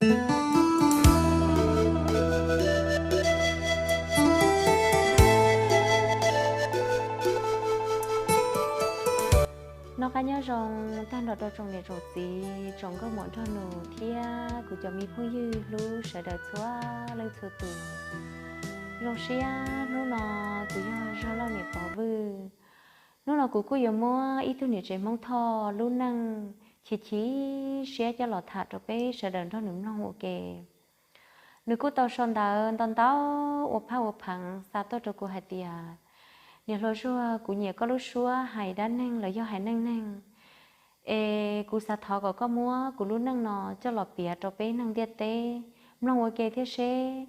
Noj qab nyob zoo tag nrho rau tsoom niam tsoom txiv, tsoom nkauj muam nraug nus thiab kuv cov me phooj ywg hlub sawv daws txhua leej txhua tus. Zoo siab hnub no kuv yog Zog Lauj niam Pov Vwj. Hnub no kuv kuj yuav muab ib tug niam tsev Hmoob Thoj lub neej chim chim siab coj los tham rau peb sawv daws nrog nws mloog ua ke. Nws kuj tau sau ntawv ntau ntau ua phaj ua pheev xa tuaj rau kuv hais tias, niam hluas Zuag, kuv nyiam koj lub suab hais dab neeg los yog hais neej neeg, es kuv xav thov kom koj muab kuv lub neej no coj los piav rau peb neeg ntiaj teb mloog ua ke thiab seb,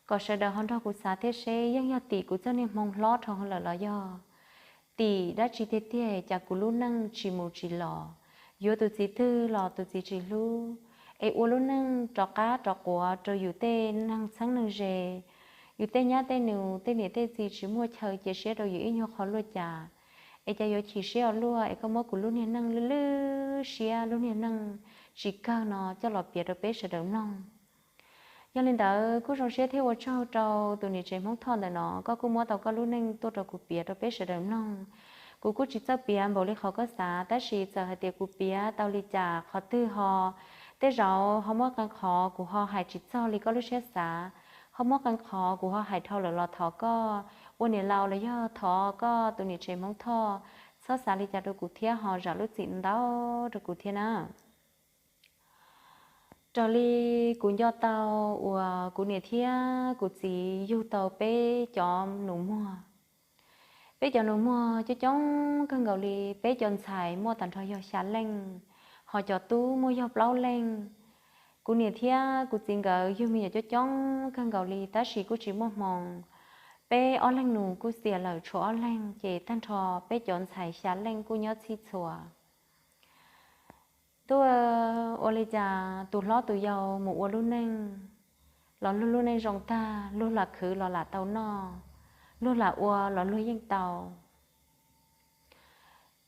kom sawv daws ho nrog kuv xav thiab seb yeej yog tim kuv txoj niag hmoo hlob dhau lawm los yog tim dab tsi tiag tiag cas kuv lub neej tsis mus tsis los, yuav tus txiv twg los tus txiv tsis hlub, es ua lub neej rov qab rov quav rau yus tej neeg txheeb neeg ze, yus tej nyab tej nus tej niam tej txiv tsis muaj chaw cia siab rau yus ib nyuag qho luaj cas, es cas yuav chim siab ua luaj es koj muab kuv lub niag neej lwj lwj siab lub niag neej tsis kawg no coj los piav rau peb sawv daws mloog. Yog li ntawd kuj zoo siab thiab ua tsaug rau tus niam tsev Hmoob Thoj ntawm no, koj kuj muab tau koj lub neej tuaj rau kuv piav rau peb sawv daws mloog. Kuv kuj tsis txawj piav npaum li qhov koj xav, tab sis txawm hais tias kuv piav tau li cas qhov twg ho, tej zaum ho muaj qee qhov kuv ho hais tsis txog li koj lub siab xav, ho muaj qee qhov kuv ho hais dhau lawm los thov koj ua niam laus los yog thov koj tus niam tsev Hmoob Thoj txhob xav li cas rau kuv thiab ho zam lub txim ntau rau kuv thiab na. Raws li kuv nco tau uas kuv niam thiab kuv txiv yug tau peb cov nus muag. Peb cov nus muag coob coob kawg nkaus li, peb cov ntxhais muaj tag nrho yog xya leej, ho cov tub muaj yog plaub leej. Kuv niam thiab kuv txiv nkawd yug me nyuam coob coob kawg nkaus li tab sis kuj tsis muaj hmoo. Peb ob leeg nus kuj xiam lawm tshuav ob leeg, ces tag nrho peb cov ntxhais xya leej kuj nyob txhij txhua. Tuaj ua li cas tus hlob tus yau mus ua lub neej los luag lub neej zoo tag, luag lam khwv los lam tau noj, luag lam ua los luag yeej tau.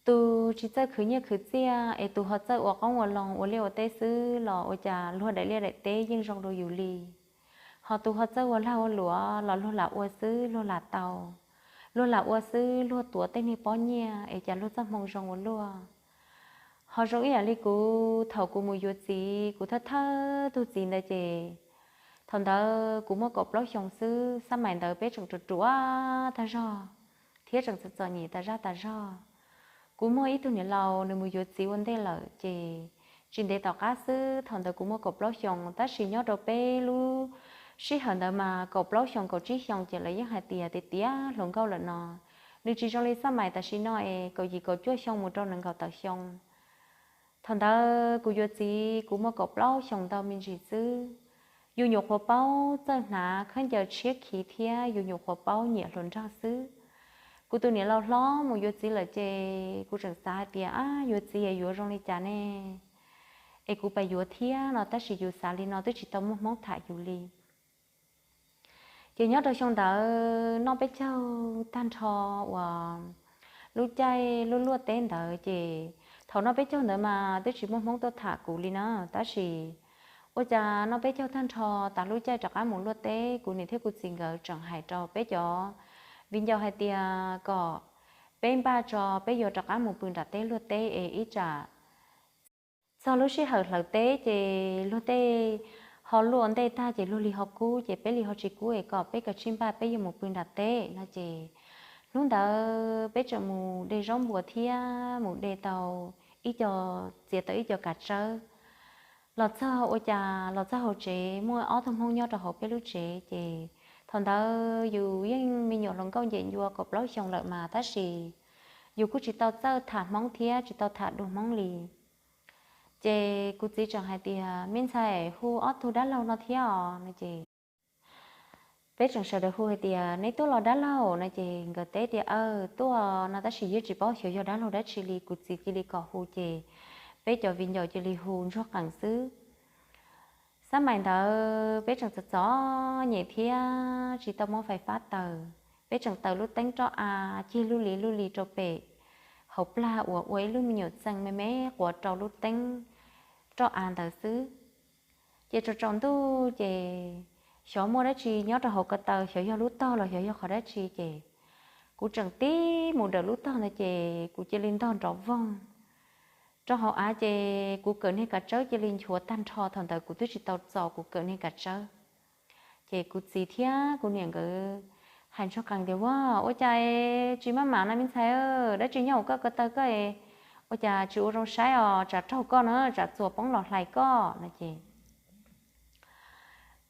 Tus tsis txawj khwv nyiaj khwv txiaj es tus ho txawj ua qoob ua loo ua liaj ua teb xwb los ua cas luag daim liaj daim teb yeej zoo rau yus li. Ho tus ho txawj ua lag ua luam los luag lam ua xwb luag lam tau, luag lam ua xwb luag tuav tej niag pob nyiaj es cas luag txoj hmoo zoo ua luaj. Ho zoo ib yam li kuv thaum kuv mus yuav txiv, kuv thawj thawj tug txiv ntawd ces thaum ntawd kuv muaj kaum plaub xyoo xwb, xab mais ntawd peb tseem ruam ruam tag zog thiab tseem txom txom nyem tas zaj tas zog. Kuv muaj ib tug niam laus nws mus yuav txiv ua ntej lawm ces tsis ntev tom qab xwb, thaum ntawd kuv muaj kaum plaub xyoos, tab sis nyob rau peb lub sij hawm ntawd mas kaum plaub xyoos kaum tsib xyoos ces lawv yeej hais tias tiav tiav hluas nkauj lawm no. Nws tsis zoo li xab mais tam sim no es kaum yim kaum cuaj xyoo mus rau nees nkaum tawm xyoo. Thaum ntawd kuv yuav txiv kuv muaj kaum plaub xyoos ntau me ntsis xwb. Yus nyuam qhuav paub txawj hnav khaub ncaws tshiab khiv thiab yus nyuam qhuav paub nyiam hluas nraug xwb. Kuv tus niam laus hlob mus yuav txiv lawm ces kuv tseem xav hais tias, ab, yuav txiv es yuav zoo li cas ne? Es kuv pab yuav thiab no, tab sis yus xav li no twb tsis tau muaj hmoob tham yus li. Ces nyob rau xyoo ntawd noj peb caug tag nrho uas lub caij lub luaj teb ntawd ces thaum noj peb caug ntawd mas twb tsis muaj hmoob tuaj tham kuv li na, tab sis ua cas noj peb caug tag nrho tas lub caij rov qab mus luaj teb, kuv niam thiab kuv txiv nkawd tseem hais rau peb cov viv ncaus hais tias kom peb npaj tso peb yuav rov qab mus pw nram teb luaj teb es ib tsam txog lub sij hawm hlawv teb ces luag tej ho luaj ntej tag ces luag li ho kub ces peb li ho tsis kub es kom peb kav tsij npaj peb yuav mus pw nram teb no ces hnub ntawd peb tseem mus de zaub npua thiab mus de tau ib co, txiav tau ib co kav tsawb. Los txog ua cas los txog hauv tsev muaj ob tug hmoob nyob rau hauv peb lub tsev ces thaum ntawd yus yeej me nyuam hluas nkauj ncem ncua kaum plaub xyoos lawm mas tab sis yus kuj tsis tau txawj tham hmoob thiab tsis tau tham dua hmoob li. Ces kuv txiv tseem hais tias, me ntxhais, hu ob tug dab laug no thiab os no ces peb tseem sawv daws hu hais tias, neb tuaj los dab laug no ces nkawd teb tias, aw, tuaj no tab sis yeej tsis paub xyov yog dab laug dab tsi li, kuv txiv cia li kom hu ces peb cov viv ncaus cia li hu ntsuag qees xwb. Xab mais ntawd peb tseem txom txom nyem thiab tsis tau muaj fais fab taws, peb tseem taws lub teeb roj av cig lub li lub li rau pem hauv plag uas ua ib lub me nyuam txee me me quav rau lub teeb roj av ntawd xwb. Ces tsaus tsaus ntuj ces xyov muaj dab tsi nyob rau hauv ko taw, xyov yog lub tog los xyov yog qhov dab tsi ces kuv tseem tib mus dawm lub tog ntawd ces kuv cia li ntog nrov voog rau hauv av ces kuv kawm niag kav tsawb cia li nchuav tag nrho. Thaum ntawd kuv twb tsis tau txos kuv kawm niag kav tsawb. Ces kuv txiv thiab kuv niam nkawd hais ntsuag qees tias, Ua, ua cas tsis maj mam na me ntxhais, dab tsi nyob hauv koj ko taw koj, ua cas tsis ua zoo saib os, tsam raug koj na, tsam txuas poob los hlais koj no ces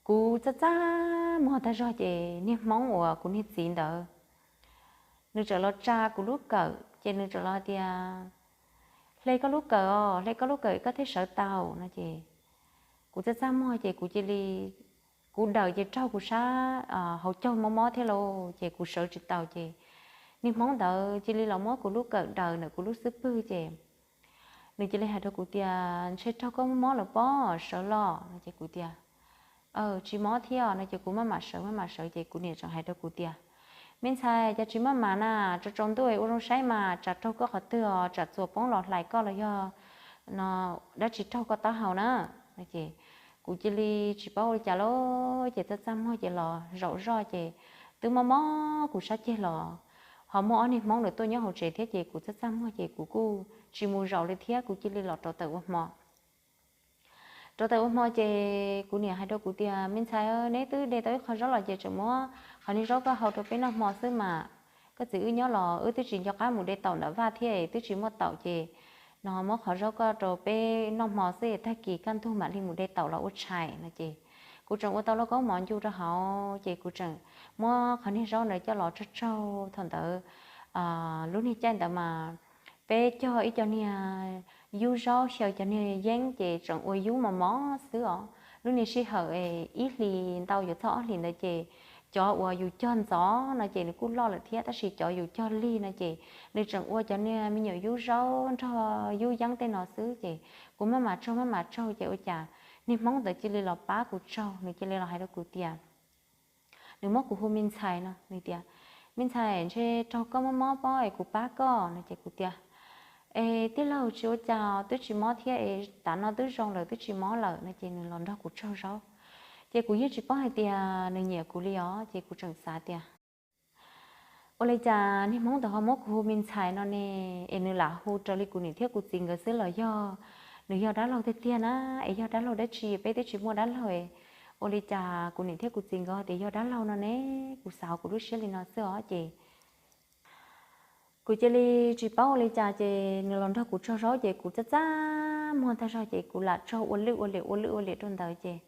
kuv txaj txaj muag tag zog ces niag hmoob uas kuv niag txiv ntawd nws txawm los tsa kuv lub kawm ces nws txawm los tias, Hle koj lub kawm os, hle koj lub kawm koj thiaj sawv tau no ces kuv txaj txaj muag ces kuv cia li, kuv dawm ces raug kuv sab hauv caug mob mob thiab lauj, ces kuv sawv tsis tau ces niag hmoob ntawd cia li los muab kuv lub kawm daws ntawm kuv lub xub pwg ces nws cia li hais rau kuv tias, Ntshe raug koj mob mob lawm pob, sawv los no ces kuv tias, Aw, tsis mob thiab no ces kuv maj mam sawv maj mam sawv ces kuv niam tseem hais rau kuv tias, Me ntxhais, cas tsis maj mam na, tsaus tsaus ntuj ua zoo saib mas tsam raug koj qhov twg os, tsam txuas poob los hlais koj los yog no dab tsi raug koj taub hau na. Ces kuv cia li tsis paub ua li cas lawm ces txaj txaj muag ces los zaum zoj ces twb mob mob kuv sab ceg los ho muaj ob niag hmoob ntawd tuaj nyob hauv tsev thiab ces kuv txaj txaj muag ces kuv kuj tsis mus zaum li thiab kuv cia li los rauv taws ua hmo. Rauv taws ua hmo ces kuv niam hais rau kuv tias, Me ntxhais, neb twb de tau ib qho zaub los ces tseem muab qhov niag zaub koj hau rau peb noj hmo xwb mas. Koj txiv wb nyob los wb twb tsis nco qab mus de taum ntawm vaj thiab twb tsis muaj taum ces no muab qhov zaub koj rau peb noj hmo xwb, tag kis kaj ntug mam li mus de taum los ua tshais no ces kuv tseem ua tau lauj kaub mov ncu rau hauv ces kuv tseem muab qhov niag zaub ntawd coj los tsaug tsaug. Thaum ntawd lub niag caij ntawd mas peb cog ib co niag yub zaub xyaw cov niag yeeb ces tseem ua yub mos mos xwb os. Lub niag sij hawm ib hlis ntau yuav txog ob hlis ntawd ces cov uas yus cog ntxov no ces nws kuj loj lawm thiab, tab sis cov yus cog lig no ces nws tseem ua cov niag me nyuam yub zaub nrog yub yeeb tej no xwb ces kuv maj mam tsaug maj mam tsaug ces ua cas niag hmoob ntawd cia li los pab kuv tsaug, nws cia li los hais rau kuv tias, nws muab kuv hu me ntxhais no, nws tias, Me ntxhais, ntshe raug koj mob mob pob es kuv pab koj no ces kuv tias, Es tij laug, tsis ua cas, twb tsis mob thiab es, tav no twb zoo lawm twb tsis mob lawm no ces nws los nrog kuv tsaug zaub. Ces kuv yeej tsis paub hais tias nws nyiam kuv li os ces kuv tseem xav tias, Ua li cas niag hmoob ntawd ho muab kuv hu me ntxhais no ne, es nws lam hu raws li kuv niam thiab kuv txiv nkawd xwb los yog nws yog dab laug tiag tiag na, es yog dab laug dab tsi, peb twb tsis muaj dab laug es ua li cas kuv niam thiab kuv txiv nkawd ho tias yog dab laug no ne? Kuv xav hauv kuv lub siab li no xwb os ces kuv cia li tsis paub ua li cas ces nws los nrog kuv tsaug zaub ces kuv txaj txaj muag tag zog ces kuv lam tsaug ua lwj ua liam ua lwj ua liam rau ntawd ces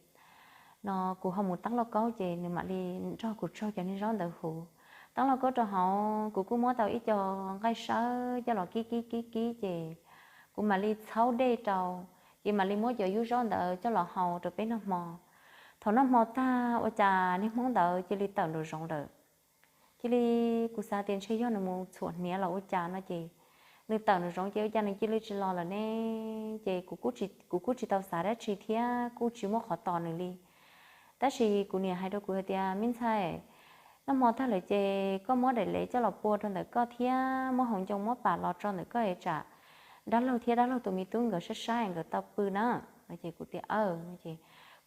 no kuv ho mus tab lauj kaub ces nws mam li nrog kuv tsaug cov niag zaub ntawd huv. Tab lauj kaub rau hauv kuv kuj muab tau ib co nqaij sawb coj los kib kib kib kib ces kuv mam li txhaub dej rau, ces mam li muab cov yub zaub ntawd coj los hau rau peb noj hmo. Thaum noj hmo tag ua cas niag hmoob ntawd cia li tawm nraum zoov lawm. Cia li kuv xav tias ntshe yog nws mus txhuam hniav los ua cas no ces nws tawm nraum zoov ces ua cas nws cia li tsis los lawm ne? Ces kuv kuj tsis tau xav dab tsi thiab kuj tsis muaj qhov tos nws li. Tab sis kuv niam hais rau kuv hais tias, Me ntxhais, noj hmo tag lawm ces koj muab daim lev coj los pua rau ntawm koj thiab muab hauv ncoo muab pam los tso ntawm koj es tsam dab laug thiab dab laug tus me tub nkawd saib saib nkawd tau pw na. No ces kuv tias, Aw. Ces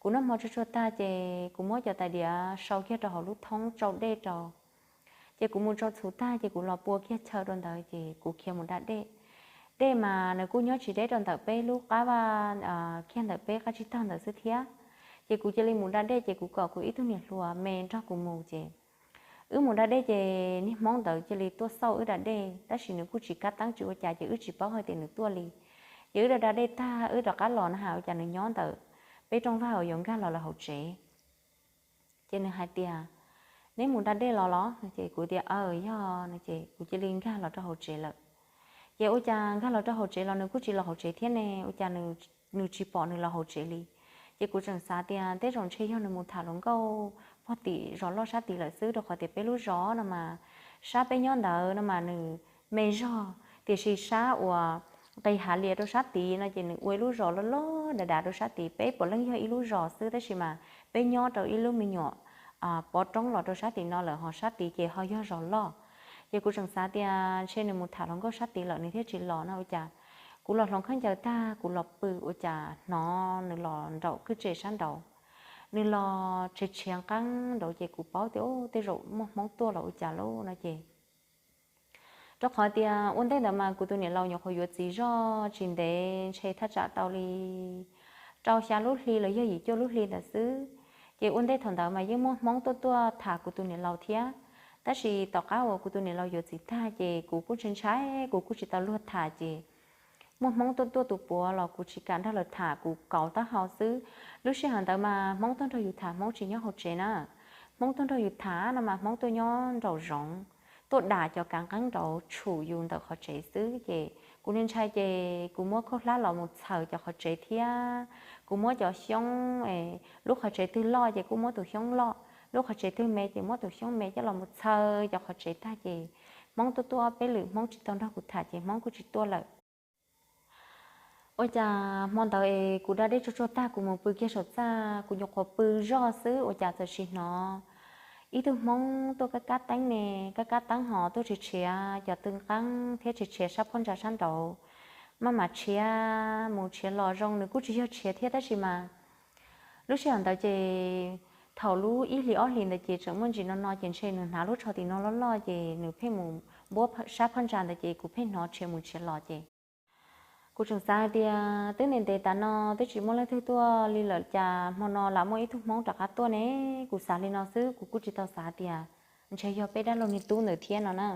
kuv noj hmo tsuag tsuag tag ces kuv muab cov tais diav sau kiag rau hauv lub thoob tsau dej rau. Ces kuv mus tsau txhuv tag ces kuv los pua kiag chaw rau ntawd ces kuv khiav mus da dej. Dej mas nws kuj nyob tsis deb rau ntawm peb lub qab vaj, kiag ntawm peb qab tsib taug ntawd xwb thiab. Ces kuv cia li mus da dej ces kuv kom kuv ib tug niam hluas me nrog kuv mus ces wb mus da dej ces niag hmoob ntawd cia li tuaj xauj wb da dej tab sis nws kuj tsis kab teeb tsis ua cas ces wb tsis paub hais tias nws tuaj li. Ces wb da da dej tag wb rov qab los na has ua cas nws nyob ntawm peb rooj vag uas yuav nkag los lawv hauv tsev. Ces nws hais tias, Neb mus da dej los los? No ces kuv tias, Aw, yog. No ces kuv cia li nkag los rau hauv tsev lawm. Ces ua cas nkag los rau hauv tsev los nws kuj tsis los hauv tsev thiab ne, ua cas nws tsis pom nws los hauv tsev li? Ces kuv tseem xav tias tej zaum ntshe yog nws mus tham hluas nkauj pog tim zos loj sab tid lawm xwb rau qhov tias peb lub zos no mas sab peb nyob ntawd no mas nws me zog tiam sis sab uas nqis hav lias rau sab tid no ces nws ua ib lub zos loj loj dav dav rau sab tid, peb puav leej yog ib lub zos xwb tab sis mas peb nyob rau ib lub me nyuam pov roob los rau sab tid no lawm ho sab tid ces ho yog zos loj. Ces kuv tseem xav tias ntshe nws mus tham hluas nkauj sab tid lawm nws thiaj tsis los no ua cas Kuv los hloov khaub ncaws tag kuv los pw ua cas hnov nws los nraum kwj tse sab nraud, nws los tshiav tshiav nqeeb nraud ces kuv paub tias tej zaum muaj hmoob tuaj los ua cas lauj no ces rau qhov tias ua ntej ntawd mas kuv tus niam laus nyuam qhuav yuav txiv zoj tsis ntev ntshe thaj tsam tau li rau xya lub hli los yog yim cuaj lub hli ntawd xwb. Ces ua ntej thaum ntawd mas yeej muaj hmoob tuaj tuaj tham kuv tus niam laus thiab, tab sis tom qab uas kuv tus niam laus yuav txiv tag ces kuv kuj ntshai ntshai kuv kuj tsis tau luag tham ces muaj hmoob tuaj tuaj tus puav los kuv tsis kam nrog lawv tham kuv kauv taub hau xwb. Lub sij hawm ntawd mas hmoob tuaj nrog yus tham hmoob tsis nyob hauv tsev na, hmoob tuaj nrog yus tham no mas hmoob tuaj nyob nraum zoov, tuaj dam cov kav nqeeb nraud tshum yus ntawm qhov tsev xwb ces kuv ntshai ces kuv muab khaub hlab los mus txhaws cov qhov tsev thiab kuv muab cov xyoob, lub qhov tsev twg loj ces kuj muab tus xyoob loj, lub qhov tsev twg me ces muab tus xyoob me coj los mus txhaws cov qhov tsev tag ces hmoob tuaj tuaj ob peb lwm hmoob tsis tau nrog kuv tham ces hmoob kuj tsis tuaj lawm. Ua cas hmo ntawd es kuv da dej tsuag tsuag tag kuv mus pw kiag saum txaj kuv nyuam qhuav pw zoj xwb ua cas txawm sim hnov ib tug hmoob tuaj kab kab teeb ne, kab kab teeb ho tuaj tshiav tshiav cov tw nqeeb thiab tshiav tshiav sab phab ntsa sab nraud, maj mam tshiav mus tshiav los zoo nws kuj tsis yog tshiav thiab tab sis mas lub sij hawm ntawd ces thaum lub ib hlis ob hlis ntawd ces tseem muaj ntsis no no ces ntshe nws hnav lub tsho tim no loj loj ces nws pheej mus npuab sab phab ntsa ntawd ces kuv pheej hnov tshiav mus tshiav los ces kuv tseem xav hais tias twb ntev ntev tas no twb tsis muaj leej twg tuaj li lawm cas hmo no lam muaj ib tug hmoob rov qab tuaj ne. Kuv xav li no xwb kuv kuj tsis tau xav tias ntshe yog peb dab laug niag tub ntawd thiab no na.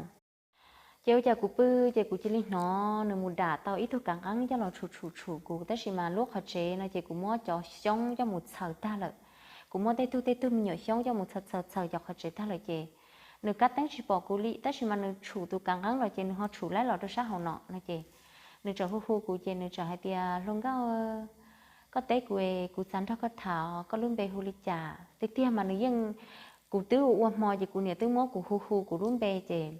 Ces ua cas kuv pw ces kuv cia li hnov nws mus dam tau ib tug kav nqeeb coj los tshum tshum tshum kuv tab sis mas lub qhov tsev no ces kuv muab cov xyoob coj mus txhaws tag lawm. Kuv muab tej tug tej tug me nyuam xyoob coj mus txhaws txhaws txhaws cov qhov tsev tag lawm ces nws kab teeb tsis pom kuv li tab sis mas nws tshum tus kav nqeeb los ces nws ho tshum laib los rau sab hauv no no ces nws tseem hu hu kuv ces nws tseem hais tias hluas nkauj, koj teb kuv es kuv xav nrog koj tham, koj lub npe hu li cas? Tiag tiag mas nws yeej, kuv twb ua ua hmo ces kuv niam twb muab kuv hu hu kuv lub npe ces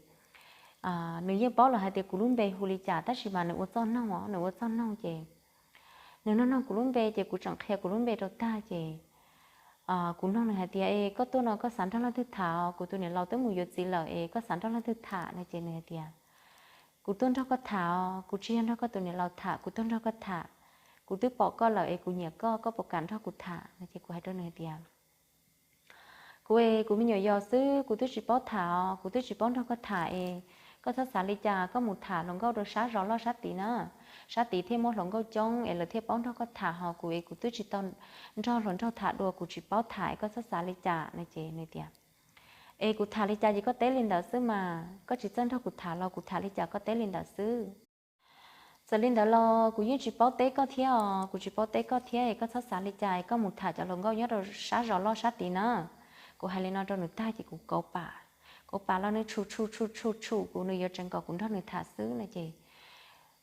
nws yeej paub lawm hais tias kuv lub npe hu li cas tab sis mas nws ua txoj noog os, nws ua txoj noog ces nws nug nug kuv lub npe ces kuv tseem qhia kuv lub npe rau tag ces kuv nug nws hais tias es koj tuaj no koj xav nrog leej twg tham? Kuv tus niam laus twb mus yuav txiv lawm es koj xav nrog leej twg tham no ces nws hais tias kuv tuaj nrog koj tham os, kuv tsis yog nrog koj tus niam laus tham, kuv tuaj nrog koj tham. Kuv twb pom koj lawm es kuv nyiam koj, koj puas kam nrog kuv tham no ces kuv hais rau nws hais tias kuv es kuv me nyuam yos xwb kuv twb tsis paub tham os, kuv twb tsis paub nrog koj tham es koj txhob xav li cas, koj mus tham hluas nkauj rau sab zos loj sab tid na, sab tid thiaj muaj hluas nkauj coob es lawv thiaj paub nrog koj tham, ho kuv es kuv twb tsis tau nrog hluas nraug tham dua kuv tsis paub tham es koj txhob xav li cas no ces nws tias es kuv tham li cas ces koj teb li ntawd xwb mas, koj tsis txawj nrog kuv tham los kuv tham li cas koj teb li ntawd xwb. Txawm li ntawd los kuv yeej tsis paub teb koj thiab os, kuv tsis paub teb koj thiab es koj txhob xav li cas es koj mus tham cov hluas nkauj nyob rau sab zos loj sab tid na. Kuv hais li no rau nws tag ces kuv kauv pam, kauv pam los nws tshum tshum tshum tshum tshum kuv, nws yuav tseev kom kuv nrog nws tham xwb no ces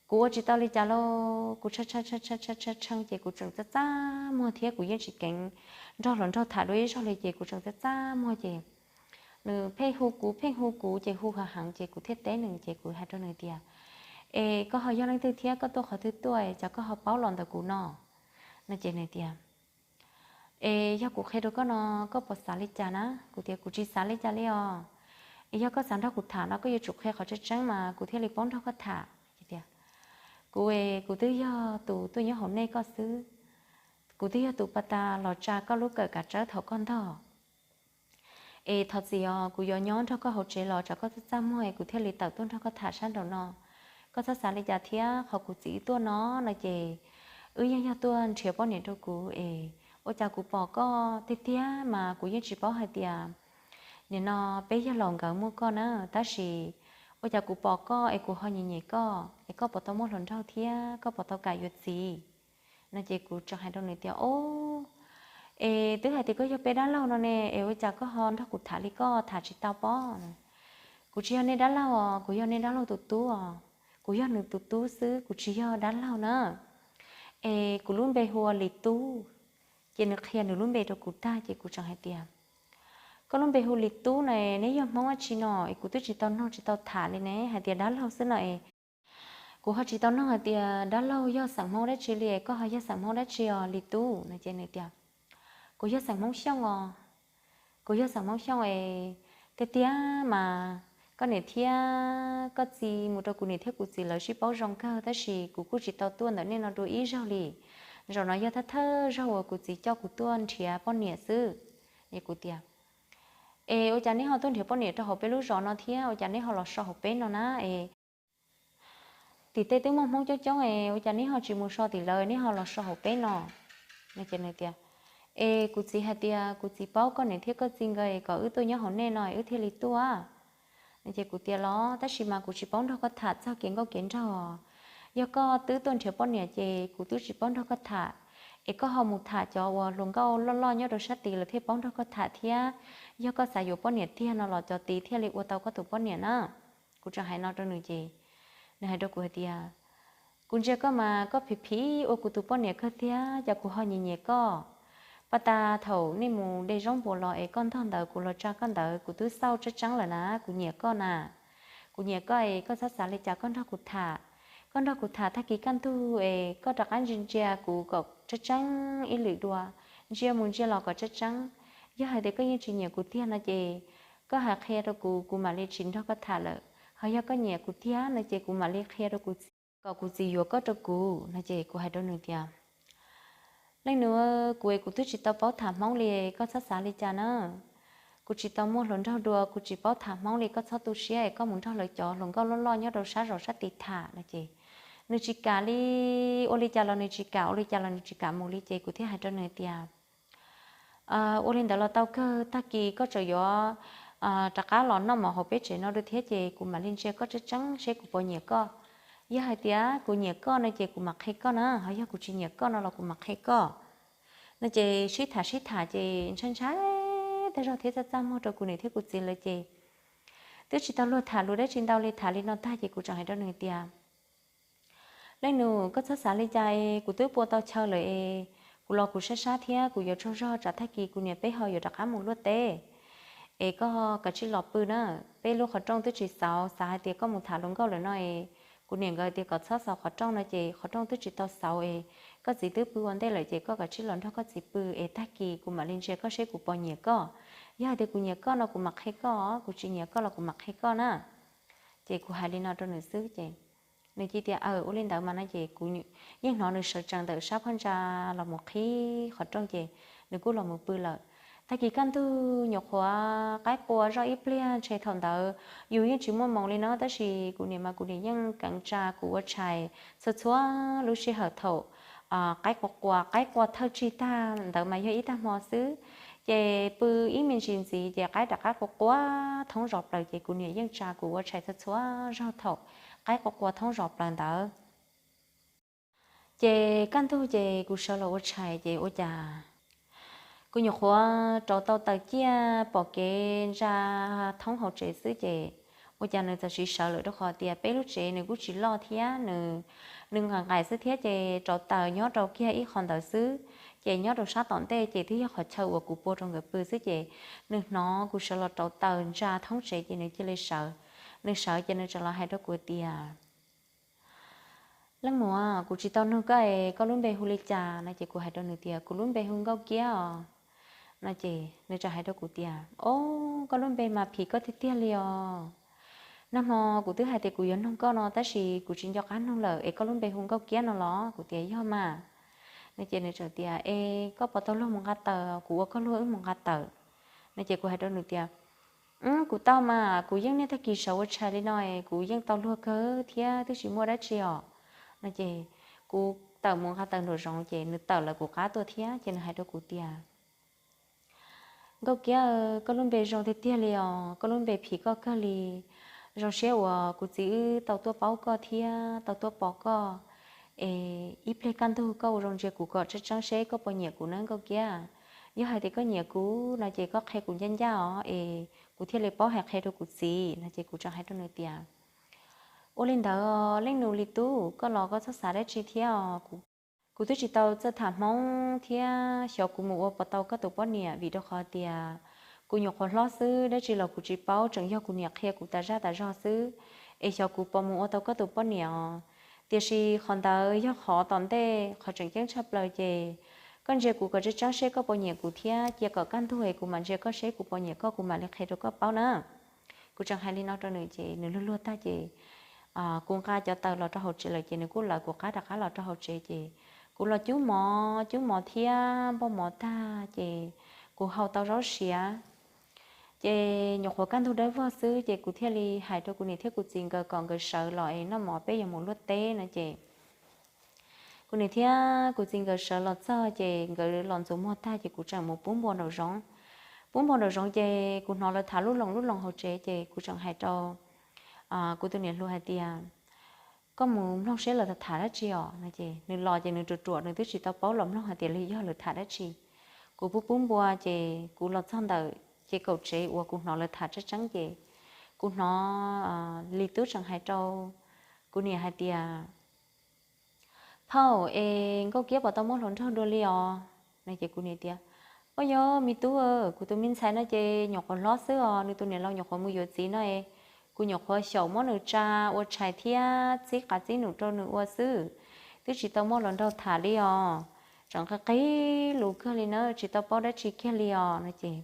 kuv ua tsis tau li cas lauj, kuv tshee tshee ces kuv tseem txaj txaj muag thiab kuv yeej tsis keev nrog hluas nraug tham dua ib zaug li ces kuv tseem txaj txaj muag ces nws pheej hu kuv pheej hu kuv ces hu heev heev ces kuv thiaj teb nws ces kuv hais rau nws tias es koj ho yog leej twg thiab koj tuaj qhov twg tuaj es cas koj ho paub los ntawm kuv no no ces nws tias es yog kuv qhia rau koj no koj puas xav li cas na? Kuv tias kuv tsis xav li cas li os, es yog koj xav nrog kuv tham no koj yuav tsum qhia qhov tseeb tseeb mas kuv thiaj li paub nrog koj tham. Tias kuv es kuv twb yog tus tuaj nyob hauv nej koj xwb, kuv twb yog tus pas tas los tsa koj lub kawm kav tsawb thaum koj ntog. Es thov txim os, kuv yuav nyob nrog koj hauv tsev los tsam koj txaj txaj muag es kuv thiaj li tawm tuaj nrog koj tham sab nraum no. Koj txhob xav li cas thiab, qhov kuv txiv tuaj no no ces wb yeej yog tuaj nrhiav poj niam rau kuv es ua cas kuv pom koj tiag tiag mas kuv yeej tsis paub hais tias nim no peb yawg laus nkawd muaj koj na, tab sis ua cas kuv pom koj es kuv ho nyiam nyiam koj es koj puas tau muaj hluas nraug thiab koj puas tau kam yuav txiv no ces kuv tseem hais rau nws tias o, es twb hais tias koj yog peb dab laug no ne es ua cas koj ho nrog kuv tham li koj tham tsis tau pob? Kuv tsis yog nej dab laug os, kuv yog nej dab laug tus tub os, kuv yog nws tus tub xwb, kuv tsis yog dab laug na. Es kuv lub npe hu ua Lis Tub. Ces nws qhia nws lub npe rau kuv tag ces kuv tseem hais tias koj lub npe hu Lis Tub na, neb yog Hmoob dab tsi no es kuv twb tsis tau nug tsis tau tham li ne, hais tias dab laug xwb no es kuv ho tsis tau nug hais tias dab laug yog xeem Hmoob dab tsi li, koj ho yog xeem Hmoob dab tsi os Lis Tub no ces nws tias kuv yog xeem Hmoob Xyooj os, kuv yog xeem Hmoob Xyooj es tiag tiag mas koj niam thiab koj txiv mus rau kuv niam thiab kuv txiv lawv sib paub zoo kawg, tab sis kuv kuj tsis tau tuaj ntawm nej no dua ib zaug li. Zaum no yog thawj thawj zaug uas kuv txiv coj kuv tuaj nrhiav poj niam xwb. Es kuv tias, es ua cas neb ho tuaj nrhiav poj niam rau hauv peb lub zos no thiab ua cas neb ho los so hauv peb no na? Es tim tej twb muaj Hmoob coob coob es ua cas neb ho tsis mus so tim lawv, neb ho los so hauv peb no? Ces nws tias, es kuv txiv hais tias kuv txiv paub koj niam thiab koj txiv nkawd es kom wb tuaj nyob hauv nej no wb thiaj li tuaj. Ces kuv tias, los tab sis mas kuv tsis paub nrog koj tham txog kev nkauj kev nraug. Yog koj twb tuaj nrhiav poj niam ces kuv twb tsis paub nrog koj tham, es koj ho mus tham cov uas hluas nkauj loj loj nyob rau sab tid lawv thiaj paub nrog koj tham thiab. Yog koj xav yuav poj niam tiag no los cov tid thiaj li ua tau koj tus poj niam na. Kuv tseem hais no rau nws ces nws hais rau kuv hais tias, kuv ntsia koj mas koj phim phim ua kuv tus poj niam kawg thiab, cas kuv ho nyiam nyiam koj. Pas tas thaum nej mus de zaub npua los es koj ntog ntawd kuv los tsa koj ntawd kuv twb xauj tseeb tseeb lawm na, kuv nyiam koj na. Kuv nyiam koj es koj txhob xav li cas koj nrog kuv tham. Koj nrog kuv tham tag kis kaj ntug es koj rov qab ntsia ntsia kuv kom tseeb tseeb ib lwm dua, ntsia mus ntsia los kom tseeb tseeb. Yog hais tias koj yeej tsis nyiam kuv tiag no ces koj hais qhia rau kuv, kuv mam li tsis nrog koj tham lawm. Ho yog koj nyiam kuv tiag no ces kuv mam li qhia rau kuv txiv kom kuv txiv yuav koj rau kuv no ces kuv hais rau nws tias, leej nus, kuv es kuv twb tsis tau paub tham Hmoob li, koj txhob xav li cas na. Kuv tsis tau muaj hluas nraug dua, kuv tsis paub tham Hmoob li, koj txhob tu siab es koj mus nrog lawv cov hluas nkauj loj loj nyob rau sab zos sab tid tham no ces nws tsis kam li, ua li cas los nws tsis kam, ua li cas los nws tsis kam mus li ces kuv thiaj hais rau nws tias, ua li ntawd los tau kawg, tag kis koj tseem yuav rov qab los noj mov hauv peb tsev no dua thiab ces kuv mam li ntsia koj tseeb tseeb seb kuv puas nyiam koj. Yog hais tias kuv nyiam koj no ces kuv mam qhia koj na, ho yog kuv tsis nyiam koj no los kuv mam qhia koj no ces sib tham sib tham ces ntshai ntshai tag zog thiab txaj txaj muag rau kuv niam thiab kuv txiv lawm ces twb tsis tau luag tham lus dab tsi ntau li, tham li no tag ces kuv tseem hais rau nws tias, leej nus, koj txhob xav li cas es kuv twb pua tau chaw lawm es kuv los kuv sab sab thiab kuv yuav tsaug zog tsam tag kis kuv niam peb ho yuav rov qab mus luaj teb. Es koj kav tsij los pw na, peb lub qhov rooj twb tsis xauv, xav hais tias koj mus tham hluas nkauj lawm no es kuv niam nkawd tias kom txhob xauv qhov rooj no ces qhov rooj twb tsis tau xauv es koj txiv twb pw ua ntej lawm ces koj kav tsij los nrog koj txiv pw es tag kis kuv mam li ntsia koj seb kuv puas nyiam koj. Yog hais tias kuv nyiam koj no kuv mam qhia koj, kuv tsis nyiam koj los kuv mam qhia koj na. Ces kuv hais li no rau nws xwb ces nws cia tias, aw, ua li ntawd mas no ces kuv yeej hnov nws sawv tsees ntawm sab phab ntsa los mus qhib qhov rooj ces nws kuj los mus pw lawm. Tag kis kaj ntug nyuam qhuav qaib qua zoj ib pliag ntshe thaum ntawd yus yeej tsis muaj moos li no tab sis kuv niam mas kuv niam yeej keev tsa kuv ua tshais txhua txhua lub sij hawm thaum qaib qua qua, qaib qua thawj tsig tag ntawd mas yog ib tag hmo xwb, ces pw ib me ntsis ntxiv ces qaib rov qab qua qua thoob zos plaws ces kuv niam yeej tsa kuv ua tshais txhua txhua zaug thaum qaib qua qua thoob zos plaws ntawd. Ces kaj ntug ces kuv sawv los ua tshais ces ua cas kuv nyuam qhuav rauv tau taws ciaj pom kev ntsa thoob hauv tsev xwb ces ua cas nws txawm siv sawv lawm rau qhov tias peb lub tsev nws kuj tsis loj thiab, nws nqaim nqaim xwb thiab ces rauv taws nyob rau kiag ib qho ntawd xwb. Ces nyob rau sab tom ntej ces twb yog qhov chaw uas kuv pua rau nkawd pw xwb ces nws hnov kuv sawv los rauv taws ntsa thoob tsev ces nws cia li sawv. Nws sawv ces nws txawm los hais rau kuv tias, leej muam, kuv tsis tau nug koj es koj lub npe hu li cas no ces kuv hais rau nws tias kuv lub npe hu Nkauj Kiab os. No ces nws txawm hais rau kuv tias, o, koj lub npe mas phim koj tiag tiag li os. Nag hmo kuv twb hais tias kuv yuav nug koj no tab sis kuv tsis nco qab nug lawm es koj lub npe hu Nkauj Kiab no los? Kuv tias yog mas. No ces nws txawm tias, es koj puas tau luag mus nqa taws, kuv ua koj luag wb mus nqa taws. No ces kuv hais rau nws tias, kuv tau mas, kuv yeej niaj tag kis sawv ua tshais li no es kuv yeej tau luag kawg thiab twb tsis muaj dab tsi os. No ces kuv tawm mus nqa taws nraum zoov ces nws tawm lawv kuv qab tuaj thiab ces nws hais rau kuv tias, Nkauj Kiab, koj lub npe zoo tiag tiag li os, koj lub npe phim koj kawg li. Zoo siab uas kuv txiv wb tau tuaj paub koj thiab tau tuaj pom koj. Es ib pliag kaj ntug koj ua zoo ntsia kuv kom tseeb tseeb seb koj puas nyiam kuv na Nkauj Kiab. Yog hais tias koj nyiam kuv no ces koj qhia kuv ncaj ncaj os es kuv thiaj li paub hais qhia rau kuv txiv. No ces kuv tseem hais rau nws tias, ua li ntawd leej nus li tub, koj los koj txhob xav dab tsi thiab os. Kuv twb tsis tau txawj tham Hmoob thiab xyov kuv mus ua puas tau koj tus poj niam vim rau qhov tias kuv nyuam qhuav hlob xwb, dab tsi los kuv tsis paub, tseem yog kuv niam qhia kuv tas zaj tas zog xwb. Es xyov kuv puas mus ua tau koj tus poj niam os. Tiam sis qhov ntawd yog qhov tom ntej, qhov tseem ceeb tshaj plaws ces koj ntsia kuv kom tseeb tseeb seb koj puas nyiam kuv thiab cia kom kaj ntug es kuv mam ntsia koj seb kuv puas nyiam koj kuv mam li qhia rau koj paub na. Kuv tseem hais li no rau nws ces nws luag luag tag ces kuv nqa cov taws los rau hauv tsev lawm ces nws kuj lawv kuv qab rov qab los rau hauv tsev ces kuv los cub mov, cub mov thiab npoj mov tag ces kuv hau tau zaub siav. Ces nyuam qhuav kaj ntug dawb vog xwb ces kuv thiaj li hais rau kuv niam thiab kuv txiv nkawd kom nkawd sawv los es noj mov peb yuav mus luaj teb no ces kuv niam thiab kuv txiv nkawd sawv los txog ces nkawd los ntxuav muag tag ces kuv tseem mus pub npua nraum zoov. Pub npua nraum zoov ces kuv hnov lawv tham lub loos lub loos hauv tsev ces kuv tseem hais rau kuv tus niam hluas hais tias, koj mus mloog seb lawv tham dab tsi os no ces nws los ces nws ruam ruam nws twb tsis tau paub los mloog hais tias li yog lawv tham dab tsi. Kuv pub pub npua ces kuv los txog ntawm ces kaum tsev uas kuv hnov lawv tham tseeb tseeb ces kuv hnov Lis Tub tseem hais rau kuv niam hais tias, phauj es Nkauj Kiab puas tau muaj hluas nraug dua li os no ces kuv niam tias, ua yog me tub, kuv tus me ntxhais no ces nyuam qhuav hlob xwb os, nws tus niam laus nyuam qhuav mus yuav txiv no es kuv nyuam qhuav xyaum muab nws tsa ua tshais thiab txib qav txib num rau nws ua xwb, twb tsis tau muaj hluas nraug tham li os. Tseem qi qig lus kawg li na, tsis tau paub dab tsi kiag li os no ces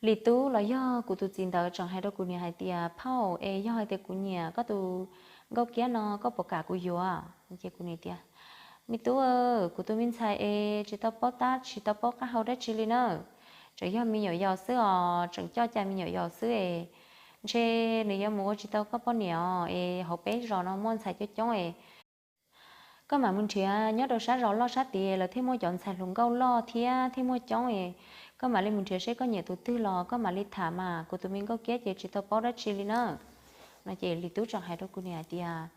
Lis Tub los yog kuv tus txiv ntawd tseem hais rau kuv niam hais tias, phauj es yog hais tias kuv nyiam koj tus Nkauj Kiab no koj puas kam kuv yuav? Ces kuv niam tias, me tub, kuv tus me ntxhais es tsis tau paub tab tsis tau paub qab hau dab tsi li na, tseem yog me nyuam yaus xwb os, tseem coj cai me nyuam yaus xwb es ntshe nws yuav mus ua tsis tau koj poj niam os, es hauv peb zos no muaj ntxhais coob coob es koj mam mus nrhiav nyob rau sab zos loj sab tid lawv thiaj muaj cov ntxhais hluas nkauj loj thiab thiaj muaj coob es koj mam li mus nrhiav seb koj nyiam tus twg los koj mam li tham mas, kuv tus me Nkauj Kiab ces tsis tau paub dab tsi li na no ces Lis Tub tseem hais rau kuv niam hais tias,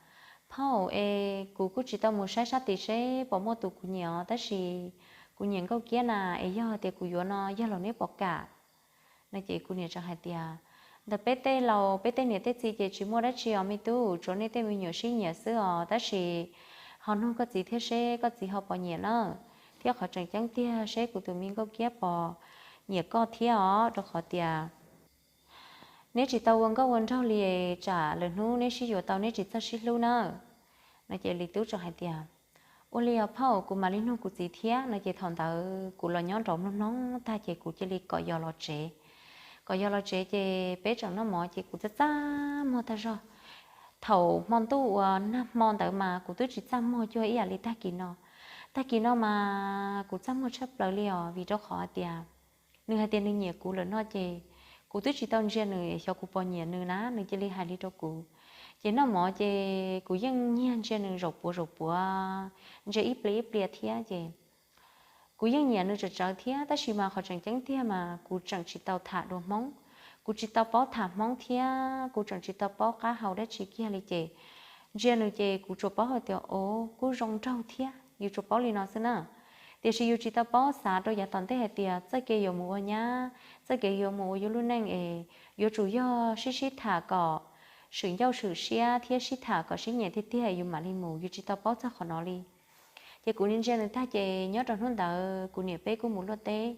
phauj es kuv kuj tsis tau mus saib sab tid seb puas muaj tus kuv nyiam os, tab sis kuv nyiam Nkauj Kiab na, es yog tias kuv yuav no yog los neb puas kam no ces kuv niam tseem hais tias, ntawm peb tej laus peb tej niam tej txiv ces tsis muaj dab tsi os me tub, tsuas nej tej me nyuam sib nyiam xwb os, tab sis ho nug koj txiv thiab seb koj txiv ho puas nyiam na, thiab qhov tseem ceeb tiag seb kuv tus me Nkauj Kiab puas nyiam koj thiab os, rau qhov tias neb tsis tau ua nkauj ua nraug li, tsam lwm hnub neb sib yuav tau neb tsis txawj sib hlub na no ces Lis Tub tseem hais tias, ua li os phauj, kuv mam li nug kuv txiv thiab no ces thaum ntawd kuv los nyob nraud mloog mloog tag ces kuv cia li kom yos los tsev. Kom yos los tsev ces peb tseem noj mov ces kuv txaj txaj muag tag zog. Thaum hmo ntuj uas nag hmo ntawd mas kuv twb tsis txaj muag cuag ib yam li tag kis no. Tag kis no mas kuv txaj muag tshaj plaws li os, vim rau qhov hais tias nws hais tias nws nyiam kuv lawm no ces kuv twb tsis tau ntsia nws xyov kuv puas nyiam nws na, nws cia li hais li rau kuv. Ces noj mov ces kuv yeej nyiag ntsia nws zaum puav zaum puav, ntsia ib pliag ib pliag thiab ces kuv yeej nyiam nws tsawv tsawv thiab, tab sis mas qhov tseem ceeb tiag mas kuv tseem tsis tau tham dua Hmoob, kuv tsis tau paub tham Hmoob thiab kuv tseem tsis tau paub qab hau dab tsi kiag li ces ntsia nws ces kuv tsuas paub hais tias, o, kuj zoo nraug thiab, yus tsuas paub li no xwb na. Tiam sis yus tsis tau paub xav rau yav tom ntej hais tias txoj kev yuav mus ua nyab, txoj kev yuav mus ua yus lub neej es yuav tsum yog sib sib tham kom swm ncauj swm siab thiab sib tham kom sib nyiam tiag tiag yus mam li mus, yus tsis tau paub txog qhov no li. Ces kuv ntsia nws tag ces nyob rau hnub ntawd kuv niam peb kuj mus luaj teb.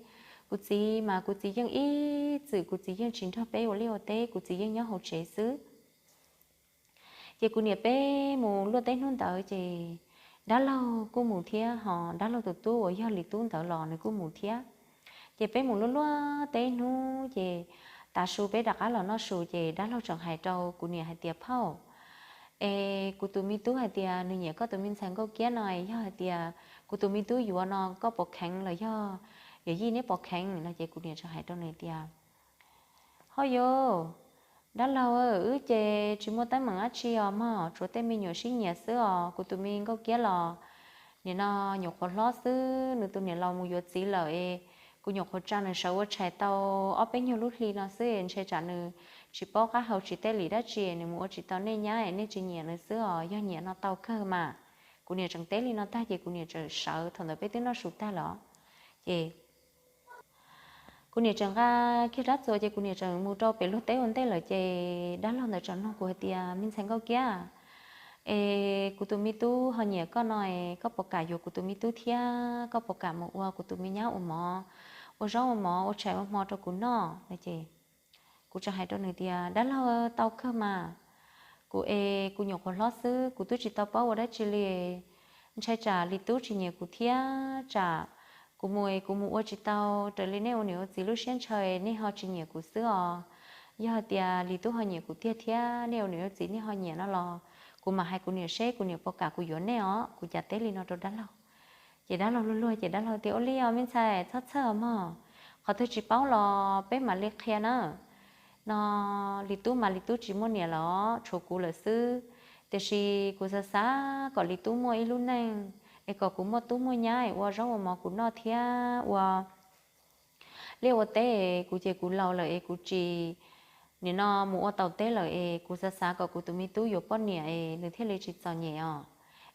Kuv txiv mas kuv txiv yeej ib txwm kuv txiv yeej tsis nrog peb ua liaj ua teb, kuv txiv yeej nyob hauv tsev xwb. Ces kuv niam peb mus luaj teb hnub ntawd ces dab laug kuj mus thiab, ho dab laug tus tub uas yog Lis Tub ntawd los nws kuj mus thiab. Ces peb mus luaj luaj teb hnub ces tav su peb rov qab los noj su ces dab laug tseem hais rau kuv niam hais tias, phauj, es kuv tus me tub hais tias nws nyiam koj tus me ntxhais Nkauj Kiab no, yog hais tias kuv tus me tub yuav no koj puas kheev los yog yawm yij neb puas kheev no ces kuv niam tseem hais rau nws tias, ho yus, dab laug, wb ces tsis muaj teeb meem dab tsi os mog, tsuas tej me nyuam sib nyiam xwb os, kuv tus me Nkauj Kiab los nim no nyuam qhuav hlob xwb, nws tus niam laus mus yuav txiv lawm es kuv nyuam qhuav tsa nws sawv ua tshais tau ob peb nyuag lub hli no xwb, ntshe tsam nws tsis paub qab hau tsis teb li dab tsi nws mus ua tsis tau nej nyab es nej tsis nyiam nws xwb os, yog nyiam no tau kawg mas. Kuv niam tseem teb li no tag ces kuv niam tseem sawv, thaum ntawd peb twb noj su tag lawm ces kuv niam tseem nqa kiag rab txuas ces kuv niam tseem mus rau pem luag teb ua ntej lawm ces dab laug ntawd tseem nug kuv hais tias, me ntxhais Nkauj Kiab, es kuv tus me tub ho nyiam koj no es koj puas kam yuav kuv tus me tub thiab koj puas kam mus ua kuv tus me nyab ua mov, ua zaub ua mov ua tshais ua hmo rau kuv noj no ces kuv tseem hais rau nws tias, dab laug, tau kawg mas, kuv es kuv nyuam qhuav hlob xwb kuv twb tsis tau paub ua dab tsi li, ntshai tsam Lis Tub tsis nyiam kuv thiab tsam kuv mus es kuv mus ua tsis tau raws li nej ua niam ua txiv lub siab ntshaw nej ho tsis nyiam kuv xwb os. Yog hais tias Lis Tub ho nyiam kuv tiag thiab nej ua niam ua txiv nej ho nyiam no los kuv mam hais kuv niam seb kuv niam puas kam kuv yuav nej os, kuv cas teb li no rau dab laug. Ces dab laug luag luag ces dab laug tias, ua li os me ntxhais, txhob txhawj os mog, qhov twg tsis paub los peb mam li qhia na. No Lis Tub mas Lis Tub tsis muaj niam los tshuav kuv lawm xwb, tiam sis kuv xav xav kom Lis Tub muaj ib lub neej es kom kuv muaj tub muaj nyab es ua zaub ua mov kuv noj thiab ua liaj ua teb. Kuv ces kuv laus lawm es kuv tsis, nim no mus ua taus teb lawm es kuv xav xav kom kuv tus me tub yuav poj niam es nws thiaj li tsis txom nyem os.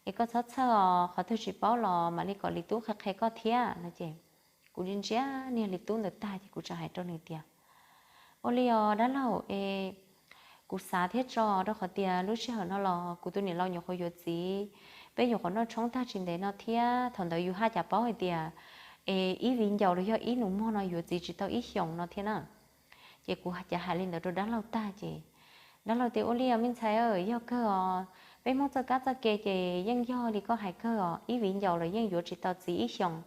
Es koj txhob txhawj os, qhov twg tsis paub los mam li kom Lis Tub qhia qhia koj thiab no ces kuv ntsia ntsia niag Lis Tub ntawd tag ces kuv tseem hais rau nws tias, ua li os dab laug es, kuv xav thiab tso, rau qhov tias lub sij hawm no los kuv tus niam laus nyuam qhuav yuav txiv, peb nyuam qhuav noj tshoob tag tsis ntev no thiab thaum ntawd yus haj cas paub hais tias es ib viv ncaus los yog ib nus mog no yuav txiv tsis tau ib xyoos no thiab na. Ces kuv cas hais li ntawd rau dab laug tag ces dab laug tias, ua li os me ntxhais, yog kawg os, peb Hmoob txoj kab txoj ke ces yeej yog li koj hais kawg os, ib viv ncaus los yeej yuav tsis tau txiv ib xyoos,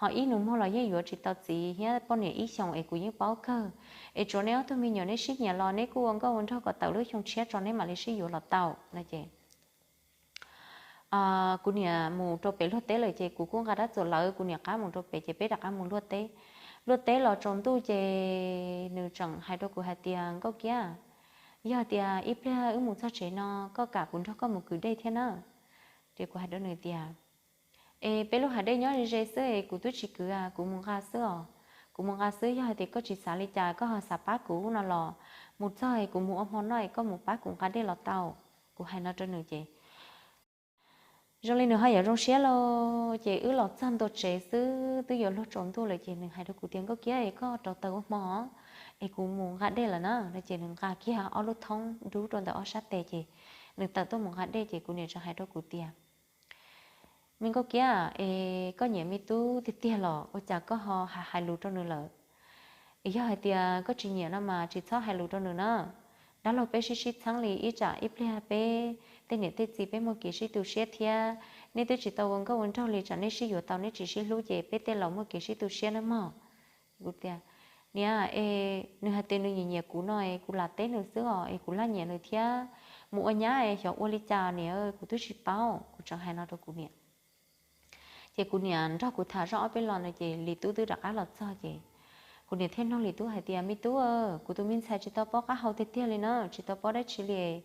ho ib nus mog los yeej yuav tsis tau txiv thiab poj niam ib xyoos es kuv yeej paub kawg. Es tsuav nej ob tug me nyuam nej sib nyiam los neb kuj ua nkauj ua nraug kom tawm lub xyoo tshiab tso neb mam li sib yuav los tau no ces kuv niam mus rau pem luag teb lawm ces kuv kuj nqa rab txuas lawv kuv niam qab mus rau pem ces peb rov qab mus luaj teb. Luaj teb los tsaus ntuj ces nws tseem hais rau kuv hais tias, Nkauj Kiab, yog tias ib pliag wb mus txog tsev no koj kam kuv nrog koj mus kwv dej thiab na. Ces kuv hais rau nws tias, es peb lub hav dej nyob ze ze xwb es kuv twb tsis kwv, kuv mus nqa xwb os. Kuv mus nqa xwb, yog hais tias koj tsis xav li cas koj ho xav pab kuv no los mus txog es kuv mus ua hmo noj es koj mus pab kuv nqa dej los tau. Kuv hais no rau nws ces zoo li nws ho yuav zoo siab lauj. Ces wb los txog ntua tsev xwb twb yuav luag tsaus ntuj lawm ces nws hais rau kuv tias, Nkauj Kiab, es koj rauv taws ua hmo es kuv mus nqa dej lawm na no ces nws nqa kiag ob lub thoob dub rau ntawm ob sab tes ces nws tawm tuaj mus nqa dej ces kuv niam tseem hais rau kuv tias, Me Nkauj Kiab, es koj nyiam me tub tiag tiag los ua cas koj ho hais hais lus rau nws lawm? Es yog hais tias koj tsis nyiam no mas tsis txhob hais lus rau nws na. Dab laug peb sib sib txheeb li ib tsam ib pliag peb tej niam tej txiv peb muaj kev sib tu siab thiab, nej twb tsis tau ua nkauj ua nraug li tsam nej sib yuav tau nej tsis sib hlub ces peb tej laus muaj kev sib tu siab nawb mog. Kuv tias, Niam, es nws hais tias nws nyiam nyiam kuv no es kuv lam teb nws xwb os, es kuv laj nyiam nws thiab, mus ua nyab es xyov ua li cas niam, kuv twb tsis paub. Kuv tseem hais no rau kuv niam. Ces kuv niam nrog kuv tham zoj ob peb lo no ces Lis Tub twb rov qab los txog ces kuv niam thiaj nug Lis Tub hais tias, Me tub, kuv tus me ntxhais tsis tau paub qab hau tiag tiag li na, tsis tau paub dab tsi li.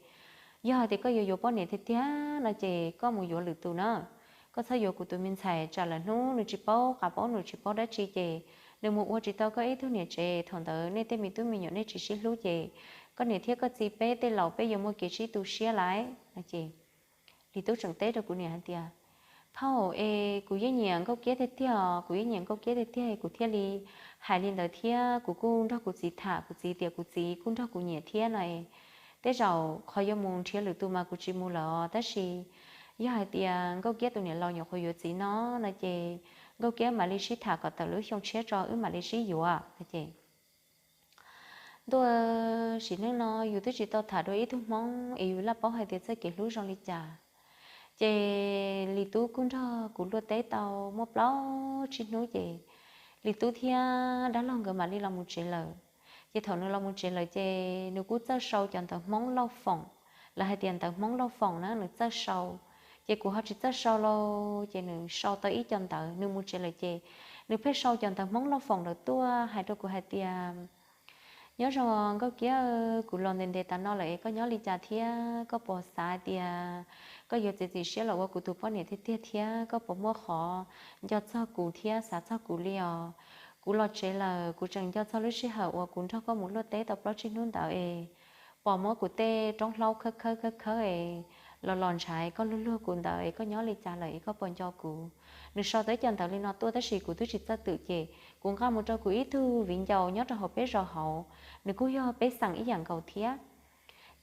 Yog hais tias koj yuav yuav poj niam tiag tiag no ces koj mus yuav lwm tus na. Koj txhob yuav kuv tus me ntxhais tsam lawm hnub nws tsis paub qab paub nws tsis paub dab tsi ces nws mus ua tsis tau koj ib tug niam tsev, thaum ntawd nej tej me tub me nyuam nej tsis sib hlub ces koj niam thiab koj txiv peb tej laus peb yuav muaj kev sib tu siab lawm no ces Lis Tub tseem teb rau kuv niam hais tias, Phauj, es kuv yeej nyiam Nkauj Kiab tiag tiag os, kuv yeej nyiam Nkauj Kiab tiag tiag kuv thiaj li hais li ntawd thiab kuv kuj nrog kuv txiv tham, kuv txiv tias kuv txiv kuj nrog kuv nyiam thiab no. Tej zaum qhov yuav mus nrhiav lwm tus mas kuv tsis mus lawm os, tab sis yog hais tias Nkauj Kiab tus niam laus nyuam qhuav yuav txiv no no ces Nkauj Kiab mam li sib tham kom tawm lub xyoo tshiab tso wb mam li sib yuav no ces ntuj, sim neej no yus twb tsis tau tham dua ib tug Hmoob es yus laj paub hais tias txoj kev hlub zoo li cas. Ces Lis Tub kuj nrog kuv luaj teb tau muaj plaub tsib hnub ces Lis Tub thiab dab laug nkawd mam li los mus tsev lawm. Ces thaum nws los mus tsev lawm ces nws kuj txawj sau cov ntawv Hmoob lauj foom, lawv hais tias ntawv Hmoob lauj foom na nws txawj sau. Ces kuv ho tsis txawj sau lauj, ces nws sau tau ib co ntawv, nws mus tsev lawm ces nws pheej sau cov ntawv Hmoob lauj foom lawm tuaj hais rau kuv hais tias, Nyob zoo Nkauj Kiab, kuv los ntev ntev tas no lawm es koj nyob li cas thiab? Koj puas xav tias koj yuav txiav txim siab los ua kuv tus poj niam tiag tiag thiab koj puas muaj qhov nco txog kuv thiab xav txog kuv li os? Kuv los tsev lawm, kuv tseem nco txog lub sij hawm uas kuv nrog koj mus luaj teb tau plaub tsib hnub ntawd es pom muab kuv tej roob hlaub khawb khawb khawb khawb es los los ntshaiv koj luag luag kuv ntawd es koj nyob li cas lawm es koj puas nco kuv? Nws sau tau ib co ntawv li no tuaj tab sis kuv twb tsis txawj twm ces kuv nqa mus rau kuv ib tug viv ncaus nyob rau hauv peb zos hauv, nws kuj yog peb xeem ib yam nkaus thiab.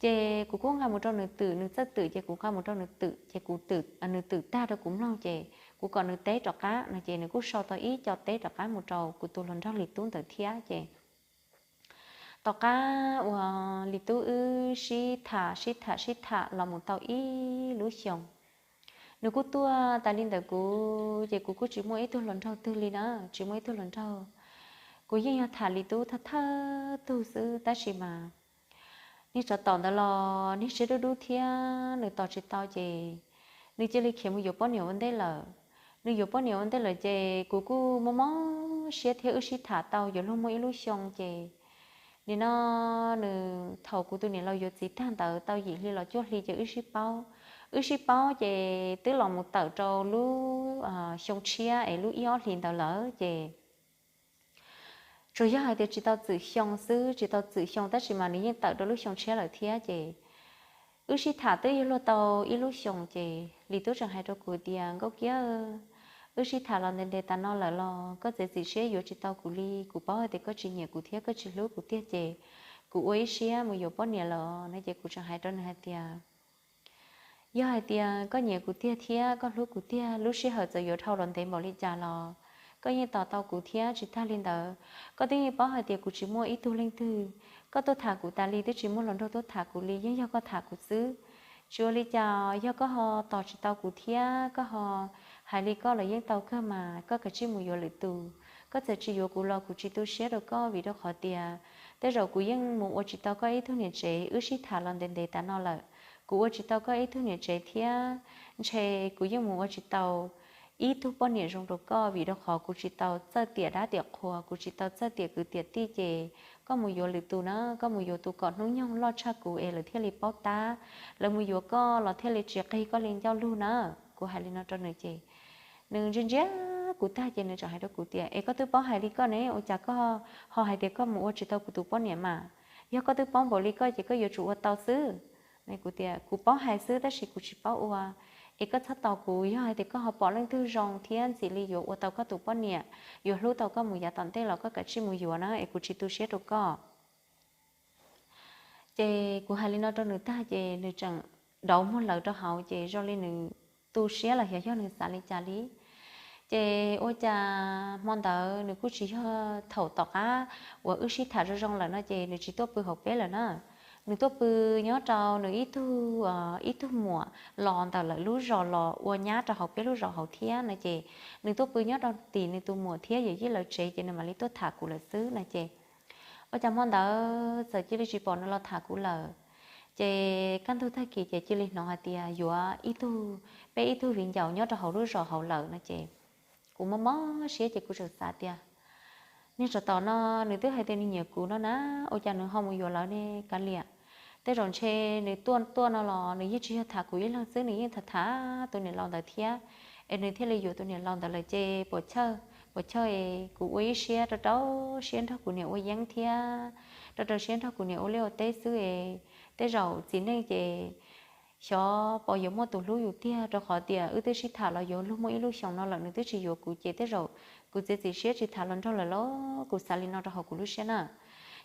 Ces kuv kuj nqa mus rau nws twm, nws txawj twm ces kuv nqa mus rau nws twm ces kuv twm, nws twm tag rau kuv mloog ces kuv kom nws teb rov qab no ces nws kuj sau tau ib co teb rov qab mus rau kuv tus hluas nraug Lis Tub ntawd thiab ces tom qab uas Lis Tub wb sib tham sib tham sib tham los mus tau ib lub xyoos, nws kuj tuaj tas li ntawm kuv ces kuv kuj tsis muaj ib tug hluas nraug twg li na, tsis muaj ib tug hluas nraug. Kuv yeej yog tham Lis Tub thawj thawj tug xwb tab sis mas niag tsov tom ntawd los niag siab dub dub thiab nws tos tsis tau ces nws cia li khiav mus yuav poj niam ua ntej lawm. Nws yuav poj niam ua ntej lawm ces kuv kuj mob mob siab thiab wb sib tham tau yuav luag muaj ib lub xyoo ces nim no nws thaum kuv tus niam laus yuav txiv tag ntawd tau yim hli los cuaj hli ces wb sib paub. Wb sib paub ces twb los mus tawm rau lub xyoo tshiab es lub ib ob hlis ntawd lawm ces tsuas yog hais tias tsis tau txwm xyoo xwb, tsis tau txwm xyoo tab sis mas nws yeej tawm rau lub xyoo tshiab lawm thiab ces wb sib tham twb yuav luag tau ib lub xyoos ces Lis Tub tseem hais rau kuv tias, Nkauj Kiab, wb sib tham los ntev ntev tas no lawm los koj txiav txim siab yuav tsis tau kuv li, kuv paub hais tias koj tsis nyiam kuv thiab koj tsis hlub kuv tiag ces kuv ua ib siab mus yuav poj niam lawm no. Ces kuv tseem hais rau nws hais tias, Yog hais tias koj nyiam kuv tiag thiab koj hlub kuv tiag, lub sij hawm txawm yuav dhau los ntev npaum li cas los koj yeej tos tau kuv thiab. Tsis tag li ntawd, koj twb yeej paub hais tias kuv tsis muaj ib tug leej twg, koj tuaj tham kuv tas li twb tsis muaj hluas nraug tuaj tham kuv li, yeej yog koj tham kuv xwb. Tsis ua li cas, yog koj ho tos tsis tau kuv thiab koj ho hais li koj los yeej tau kawg mas, koj kav tsij mus yuav lwm tus. Koj txawm tsis yuav kuv los kuv tsis tu siab rau koj, vim rau qhov tias tej zaum kuv yeej mus ua tsis tau koj ib tug niam tsev. Wb sib tham los ntev ntev tas no lawm, kuv ua tsis tau koj ib tug niam tsev thiab ntshe kuv yeej mus ua tsis tau ib tug poj niam zoo rau koj, vim rau qhov kuv tsis tau txawj tiam dab tiam qhua, kuv tsis tau txawj tiam kwv tiam tij ces koj mus yuav lwm tus na, koj mus yuav tus kom hnub nyoog loj tshaj kuv es lawv thiaj li paub tab, lawv mus yuav koj los thiaj li tsis qig koj li ncauj lug na. Kuv hais li no rau nws ces nws ntsia ntsia kuv tag ces nws tseem hais rau kuv tias, Es koj twb paub hais li koj ne, ua cas koj ho hais tias koj mus ua tsis tau kuv tus poj niam mas? Yog koj twb paub npaum li koj ces koj yuav tsum ua tau xwb. Kuv tias, Kuv paub hais xwb tab sis kuv tsis paub ua. Es koj txhob tos kuv, yog hais tias koj ho pom leej twg zoo thiab ntxim li yuav ua tau koj tus poj niam, yuav hlub tau koj mus yav tom ntej los koj kav tsij mus yuav na, es kuv tsis tu siab rau koj. Ces kuv hais li no rau nws tag ces nws tseem dauv muag lawv rau hauv ces zoo li nws tu siab los xyov yog nws xav li cas li. Ces ua cas hmo ntawd nws kuj tsis yog, thaum tom qab uas wb sib tham zoo zoo lawm no ces nws tsis tuaj pw hauv peb lawm na. Nws tuaj pw nyob rau nws ib tug, ib tug muam los ntawm lawv lub zos los ua nyab rau hauv peb lub zos hauv thiab no ces nws tuaj pw nyob rau tim nws tus muam thiab yawm yij lawv tsev ces nws mam li tuaj tham kuv lawm xwb no ces ua cas hmo ntawd txawm cia li tsis pom nws los tham kuv lawm. Ces kaj ntug tag kis ces cia li hnov hais tias yuav ib tug, peb ib tug viv ncaus nyob rau hauv lub zos hauv lawm no ces kuv mob mob siab ces kuv tseem xav tias, Niag tsov tom no nws twb hais tias nws nyiam kuv no na, ua cas nws ho mus yuav lawv ne Kav Liam? Tej zaum ntshe nws tuaj tuaj no los nws yeej tsis yog tham kuv ib leeg xwb, nws yeej tham tham tus niam laus ntawd thiab, es nws thiaj li yuav tus niam laus ntawd lawm ces puas chawj, puas chawj es kuv ua ib siab rau rau siab nrog kuv niam ua yeeb thiab rau rau siab nrog kuv niam ua liaj ua teb xwb es tej zaum txiv neej ces xyov puas yuav muaj tus hlub yus tiag, rau qhov tias wb twb sib tham los yuav luag muaj ib lub xyoos no lawm nws twb tsis yuav kuv ces tej zaum kuv txiav txim siab tsis tham los nraug lawm los kuv xav li no rau hauv kuv lub siab na.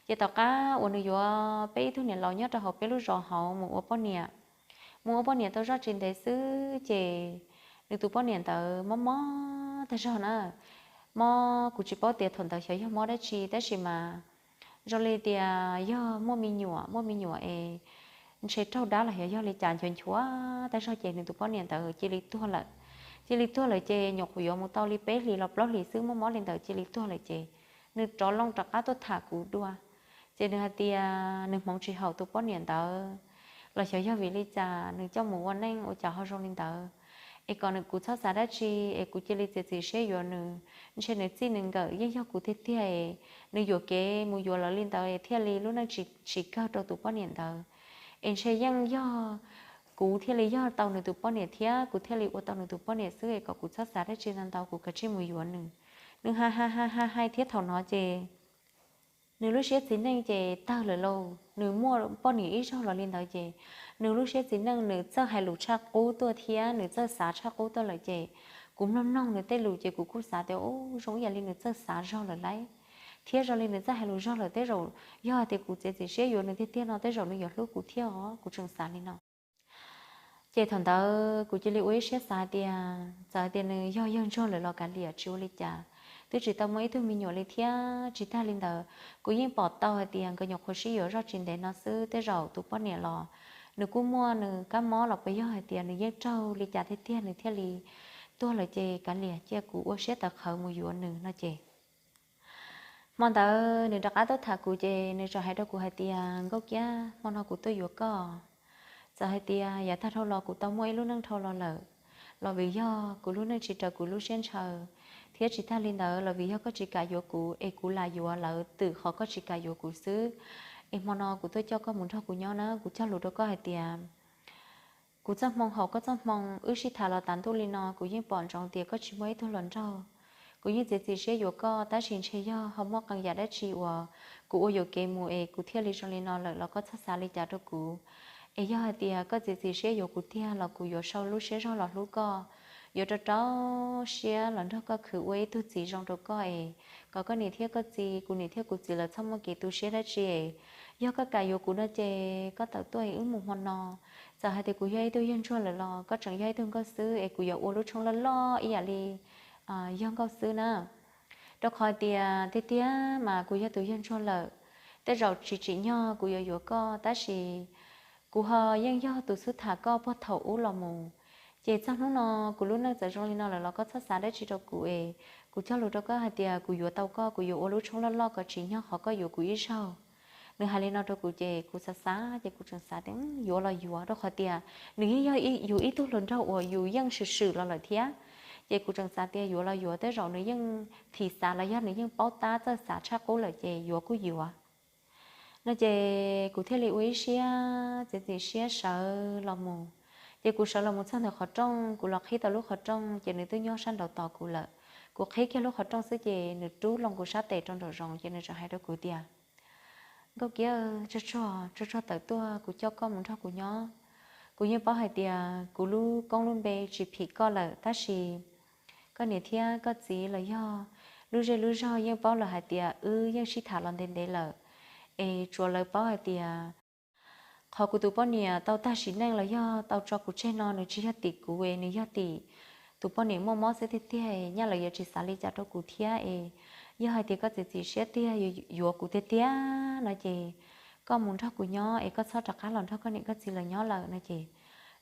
Ces tom qab uas nws yuav peb ib tug niam laus nyob rau hauv peb lub zos hauv mus ua poj niam, mus ua poj niam tau zoj tsis ntev xwb ces nws tus poj niam ntawd mob mob tag zog na. Mob kuv tsis paub tias thaum ntawd xyov yog mob dab tsi tab sis mas zoo li tias yog muaj me nyuam, muaj me nyuam es ntshe raug dab los xyov yog li cas nchuav nchuav tag zog ces nws tus poj niam ntawd cia li tuag lawm. Cia li tuag lawm ces nyuam qhuav yuav mus tau li peb hlis los plaub hlis xwb, mob mob li ntawd cia li tuag lawm ces nws rov loo rov qab tuaj tham kuv dua. Ces nws hais tias nws hmoov tsis haum tus poj niam ntawd los xyov yog vim li cas nws coj mus ua neej ua cas ho zoo li ntawd, es kom nws, kuv txhob xav dab tsi es kuv cia li txiav txim siab yuav nws. Ntshe nws txij nws nkawm yeej yog kuv tiag tiag es nws yuam kev mus yuav lawv li ntawd es thiaj li lub neej tsis kawg rau tus poj niam ntawd, es ntshe yeej yog kuv thiaj li yog tau nws tus poj niam thiab kuv thiaj li ua tau nws tus poj niam xwb es kom kuv txhob xav dab tsi ntau ntau, kuv kav tsij mus yuav nws. Nws hais hais hais hais thiab thaum no ces nws lub siab txiv neej ces tawg lawm lauj. Nws muaj poj niam ib zaug los li ntawd ces nws lub siab txiv neej nws txawj hais lus tshaj qub tuaj thiab nws txawj xav tshaj qub tuaj lawm ces kuv mloog mloog nws tej lus ces kuv kuj xav tias, Ub, zoo ib yam li nws txawj xav zog lawm lauj, thiab zoo li nws txawj hais lus zog lawm, tej zaum yog hais tias kuv txiav txim siab yuav nws tiag tiag no tej zaum nws yuav hlub kuv thiab os, kuv tseem xav li no. Ces thaum ntawd kuv cia li ua ib siab xav hais tias txawm hais tias nws yog yawg ntsuag lawm los kav liam, tsis ua li cas, twb tsis tau muaj ib tug me nyuam li thiab. Tsis tag li ntawd, kuv yeej pom tau hais tias nkawd nyuam qhuav sib yuav zoj tsis ntev no xwb, tej zaum tus poj niam los nws kuj muaj nws kab mob los puas yog hais tias nws yeej raug li cas tiag tiag nws thiaj li tuag lawm ces kav liam, cia kuv ua siab tawv qhawv mus yuav nws no ces Hmo ntawd nws rov qab tuaj tham kuv ces nws txawm hais rau kuv hais tias, Nkauj Kiab, hmo no kuv tuaj yuav koj. Txawm hais tias yav tag dhau los kuv tau muaj ib lub neej dhau los lawm, los vim yog kuv lub neej tsis raws kuv lub siab ntshaw, thiab tsis tag li ntawd los vim yog koj tsis kam yuav kuv es kuv lam yuav lawv twm qhov koj tsis kam yuav kuv xwb. Es hmo no kuv tuaj coj koj mus nrog kuv nyob na, kuv cog lus rau koj hais tias kuv txoj hmoo haum koj txoj hmoo, wb sib tham los tas ntuj li no kuv yeej pom ntsoov tias koj tsis muaj ib tug hluas nraug. Kuv yeej txiav txim siab yuav koj tab sis ntshe yog ho muaj qee yam dab tsi uas kuv ua yuam kev mus es kuv thiaj li zoo li no lawm los koj txhob xav li cas rau kuv. Es yog hais tias koj txiav txim siab yuav kuv tiag los kuv yuav sau lub siab zog los hlub koj, yuav rau rau siab los nrog koj khwv ua ib tug txiv zoo rau koj es kom koj niam thiab koj txiv, kuv niam thiab kuv txiv lawv txhob muaj kev tu siab dab tsi es. Yog koj kam yuav kuv no ces koj tawm tuaj es wb mus hmo no. Txawm hais tias kuv yog ib tug yawg ntsuag lawm los koj tseem yog ib tug nkauj xwb es kuv yuav ua lub tshoob loj loj ib yam li yog nkauj xwb na. Rau qhov tias tiag tiag mas kuv yog tus yawg ntsuag lawm, tej zaum tsis tsim nyog kuv yuav yuav koj tab sis kuv ho yeej yog tus xub tham koj puag thaum ub los mus. Ces txog hnub no kuv lub neej txawm zoo li no lawm los koj txhob xav dab tsi rau kuv es kuv cog lus rau koj hais tias kuv yuav tau koj, kuv yuav ua lub tshoob loj loj kom tsim nyog qhov koj yuav kuv ib zaug. Nws hais li no rau kuv ces kuv xav xav ces kuv tseem xav tias yuav los yuav, rau qhov tias nws yeej yog yus ib tug hluas nraug uas yus yeej swm swm los lawm thiab. Ces kuv tseem xav tias yuav los yuav, tej zaum nws yeej thim xav los yog nws yeej paub tab txawj xav tshaj qub lawm ces yuav kuj yuav no ces kuv thiaj li ua ib siab txiav txim siab sawv los mus. Ces kuv sawv los mus txog ntawm qhov rooj, kuv los qhib tau lub qhov rooj ces nws twb nyob sab nraud tos kuv lawm. Kuv qhib kiag lub qhov rooj xwb ces nws rub loo kuv sab tes rau nraum zoov ces nws txawm hais rau kuv tias, Nkauj Kiab, tsuag tsuag tsuag tsuag tawm tuaj, kuv coj koj mus nrog kuv nyob. Kuv yeej paub hais tias kuv lub koob lub npe tsis phim koj lawm tab sis koj niam thiab koj txiv los yog lub zej lub zog yeej paub lawm hais tias wb yeej sib tham los ntev ntev lawm, es tsuav lawv paub hais tias qhov kuv tus poj niam tau tag sim neej los yog tau tso kuv tseg no nws tsis yog tim kuv es nws yog tim tus poj niam muaj mob xwb tiag tiag, nyaj lawv yuav tsis xav li cas rau kuv thiab es. Yog hais tias koj txiav txim siab tiag yuav kuv tiag tiag no ces koj mus nrog kuv nyob es koj txhob rov qab los nrog koj niam koj txiv lawv nyob lawm no ces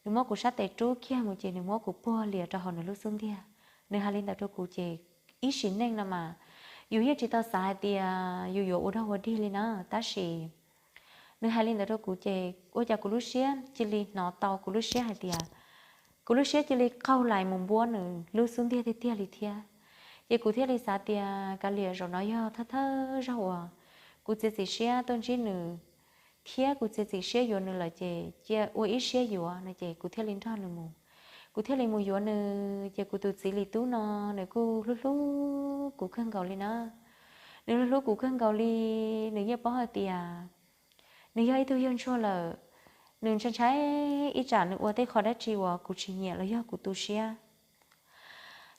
nws muab kuv sab tes rub kiag mus ces nws muab kuv puag lias rau hauv nws lub xub ntiag. Nws hais li ntawd rau kuv ces ib sim neej no mas yus yeej tsis tau xav hais tias yus yuav ua dog ua dig li na, tab sis nws hais li ntawd rau kuv ces ua cas kuv lub siab cia li hnov tau kuv lub siab hais tias, kuv lub siab cia li qaug lais mus npuab nws lub xub ntiag tiag tiag li thiab. Ces kuv thiaj li xav tias kav liam, zaum no yog thawj thawj zaug uas kuv txiav txim siab tuaj ntsib nws thiab kuv txiav txim siab yuav nws lawm ces cia ua ib siab yuav no ces kuv thiaj li nrog nws mus. Kuv thiaj li mus yuav nws ces kuv tus txiv li tub no nws kuj hlub hlub kuv kawg nkaus li na. Nws hlub hlub kuv kawg nkaus li, nws yeej paub hais tias nws yog ib tug yawg ntsuag lawm, nws ntshai ntshai ib tsam nws ua tej qho dab tsi uas kuv tsis nyiam los yog kuv tu siab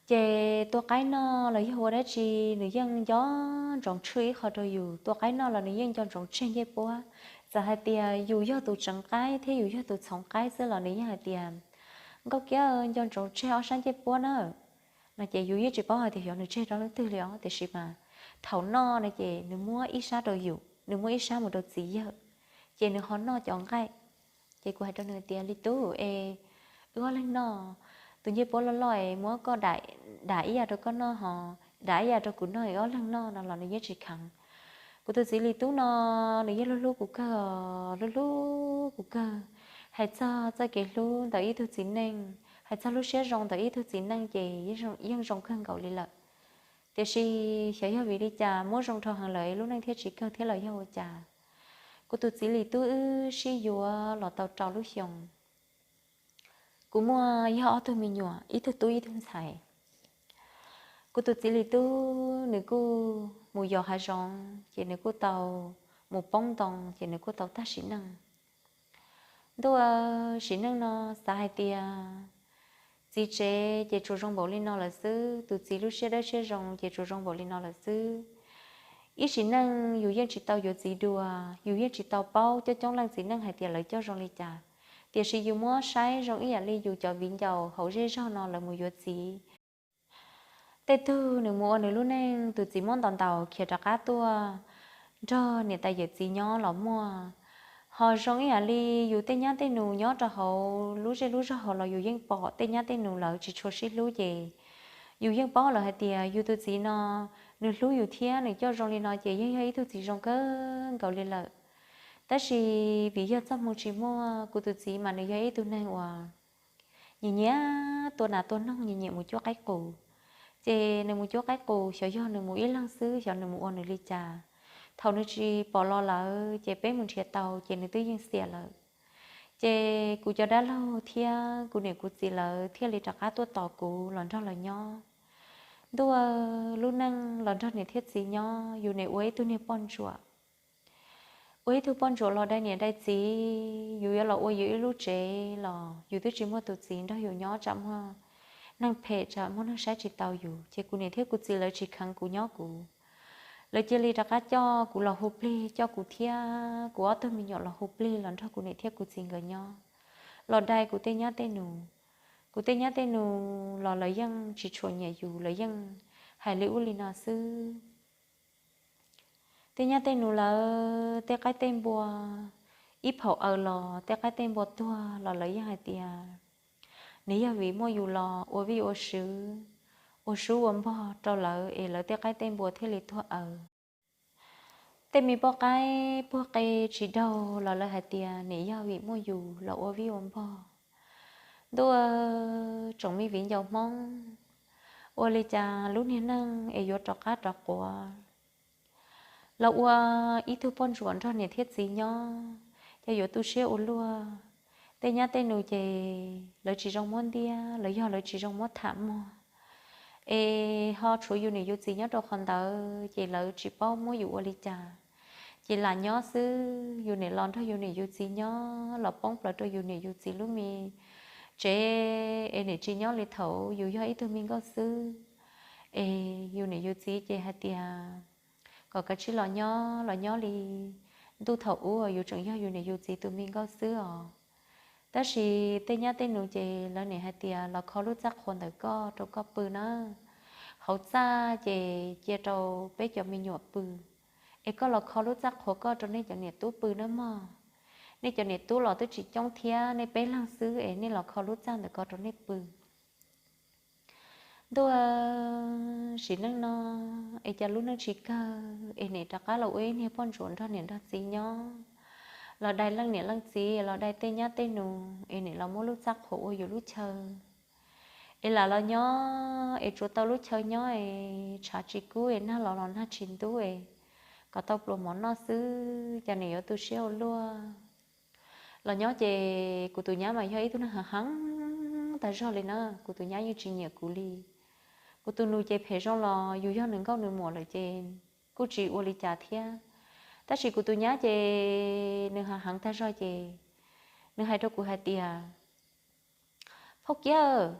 ces tua qaib noj los yog ua dab tsi nws yeej nco ntsoov tshwj ib qho rau yus. Tua qaib noj los nws yeej nco ntsoov tseg ncej puab. Txawm hais tias yus yog tus tseev qaib thiab yus yog tus txhoov qaib xwb los nws yeej hais tias, Nkauj Kiab, nco ntsoov tseg ob sab ncej puab na no ces yus yeej tsis paub hais tias xyov nws tseg rau leej twg li os, tiam sis mas thaum noj no ces nws muab ib sab rau yus, nws muab ib sab mus rau txiv yawg, ces nws ho noj cov nqaij. Ces kuv hais rau nws tias, Li tub es, wb ob leeg noj, tus ncej puab loj loj es muab koj dam ib yam rau koj noj ho dam ib yam rau kuv noj es ob leeg noj no los nws yeej tsis kheev. Kuv tus txiv li tub no nws yeej hlub hlub kuv kawg, hlub hlub kuv kawg. Hais txog txoj kev hlub ntawm ib tug txiv neej, hais txog lub siab zoo ntawm ib tug txiv neej ces yeej zoo kawg nkaus li lawm. Tiam sis xyov yog vim li cas muab zoo dhau heev lawm lub neej thiaj tsis kawg thiab los yog ua cas. Kuv tus txiv li tub wb sib yuav los tau rau lub xyoo, kuv muaj yog ob tug me nyuam, ib tug tub ib tug ntxhais. Kuv tus txiv li tub nws kuj mus yos hav zoov ces nws kuj tau mus poob ntoo ces nws kuj tau tag sim neej. Ntuj, sim neej no xav hais tias txiv tsev ces tsuas zoo npaum li no lawm xwb, tus txiv lub siab dawb siab zoo ces tsuas zoo npaum li no lawm xwb. Ib sim neej yus yeej tsis tau yuav txiv dua, yus yeej tsis tau paub coob coob leej txiv neej hais tias lawv coj zoo li cas, tiam sis yus muab saib zoo ib yam li yus cov viv ncaus hauv zej zog no lawv mus yuav txiv. Tej tug nws mus ua nws lub neej, tus txiv muab ntaus ntaus khiav rov qab tuaj nrog niam tais yawm txiv nyob los muaj. Ho zoo ib yam li yus tej nyab tej nus nyob rau hauv lub zej lub zog hauv los yus yeej pom tej nyab tej nus lawv tsis tshua sib hlub ces yus yeej paub lawm hais tias yus tus txiv no nws hlub yus thiab nws coj zoo li no ces yeej yog ib tug txiv zoo kawg nkaus li lawm. Tab sis vim yog txoj hmoo tsis muaj, kuv tus txiv mas nws yog ib tug neeg uas nyiam nyiam tua nas tua noog, nyiam nyiam mus cuab qaib qus. Ces nws mus cuab qaib qus, xyov yog nws mus ib leeg xwb, xyov nws mus ua nws li cas. Thaum nws tsis pom los lawm ces peb mus nrhiav tau ces nws twb yeej xiam lawm. Ces kuv cov dab laug thiab kuv niam kuv txiv lawv thiaj li rov qab tuaj tos kuv los nrog lawv nyob. Ntuj, lub neej los nrog niam thiab txiv nyob, yus niam ua ib tug niag poj ntsuam, ua ib tug poj ntsuam los dai niam dai txiv, yus yuav los ua yus ib lub tsev los yus twb tsis muaj tus txiv nrog yus nyob, tsam muaj neeg phem, tsam muaj neeg saib tsis taus yus. Ces kuv niam thiab kuv txiv lawv tsis kheev kuv nyob kuv, lawv cia li rov qab coj kuv los hu plig, coj kuv thiab kuv ob tug me nyuam los hu plig los nrog kuv niam thiab kuv txiv nkawd nyob, los dai kuv tej nyab tej nus. Kuv tej nyab tej nus los lawv yeej tsis tshua nyiam yus, lawv yeej hais li ub li no xwb. Tej nyab tej nus lawv tej qaib tej npua, ib phaum aws los tej qaib tej npua tuag los lawv yeej hais tias nws yog vim muaj yus los ua vij ua sub, ua sub ua npog rau lawv es lawv tej qaib tej npua thiaj li tuag aws. Tej me poj qaib puag qe tsis daug los lawv hais tias nws yog vim muaj yus los ua vij ua npog. Ntuj, tsoom me viv ncaus Hmoob, ua li cas lub niag neej es yuav rov qab rov quav los ua ib tug poj ntsuam nrog niam thiab txiv nyob, ces yuav tu siab ua luaj. Tej nyab tej nus ces lawv tsis zoo muab ntiab, lawv yog lawv tsis zoo muab tham muag, es ho tshuav yus niam yus txiv nyob rau qhov ntawd ces lawv tsis paub muab yus ua li cas. Ces lam nyob xwb, yus niam los nrog yus niam yus txiv nyob los poob plaws rau yus niam yus txiv lub me tsev, es niam tsis nyob li thaum yus yog ib tug me nkauj xwb. Es yus niam yus txiv ces hais tias kom kav tsij los nyob los nyob li ntuj thaum ub yus tseem yog yus niam yus txiv tus me nkauj xwb os. Tab sis tej nyab tej nus ces lawv niam hais tias los kho lub txaj qhua ntawm koj rau koj pw na. Hauv txaj ces cia rau peb cov me nyuam pw, es koj los kho lub txaj qhua koj rau nej cov niam tub pw nawb mog. Nej cov niam tub los twb tsis coob thiab, nej peb leeg xwb es nej los kho lub txaj ntawm ko rau nej pw. Ntuj, sim neej no es cas lub neej tsis kawg es nim rov qab los ua ib niag poj ntsuam nrog niam nrog txiv nyob, los dai leej niam leej txiv, los dai tej nyab tej nus, es nim los muab lub txaj qhua ua yus lub chaw. Es lam los nyob es tsuas tau lub chaw nyob es tshav tsis kub es nag los los nag tsis ntub es kom tau pluas mov noj xwb, cas nim yuav tu siab ua luaj. Los nyob ces kuv tus nyab mas yog ib tug neeg heev heev tag zog li na, kuv tus nyab yeej tsis nyiam kuv li. Kuv tus nus ces phem zoo los yus yog nws nkauj nws muam lawm ces kuj tsis ua li cas thiab. Tab sis kuv tus nyab ces nws heev heev tag zog ces nws hais rau kuv hais tias, Phauj Kiab,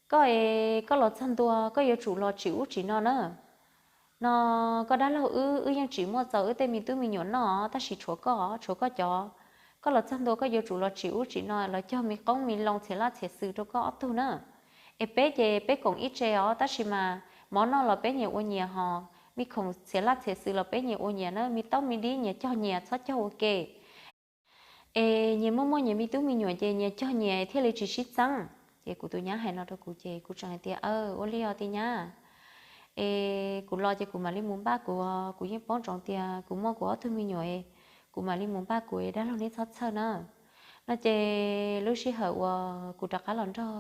koj es koj los txog ntua koj yuav tsum los tsim ub tsim no na. No koj dab laug wb, wb yeej tsis muaj txaus wb tej me tub me nyuam noj, tab sis tshuav koj, tshuav koj cov, koj los txog ntua koj yuav tsum los tsim ub tsim no, los cog me qoob me loo txhiam laj txhiam xws rau koj ob tug na. Es peb ces peb koom ib tse os, tab sis mas mov noj los peb nyias ua nyias hos, me khoom txhiam laj txhiam xws los peb nyias ua nyias na, me taub me dib nyias cog nyias, txhob cog ua ke. Es nyias muaj muaj nyias me tub me nyuam ces nyias cog nyias thiaj li tsis sib txeeb. Ces kuv tus nyab hais no rau kuv ces kuv tseem hais tias, Aw, ua li os tis nyab. Es kuv los ces kuv mam li mus npaj kuv, kuv yeej paub ntsoov tias kuv muaj kuv ob tug me nyuam, kuv mam li mus npaj kuv, dab laug neb txhob txhawj na. No ces lub sij hawm uas kuv rov qab los nrog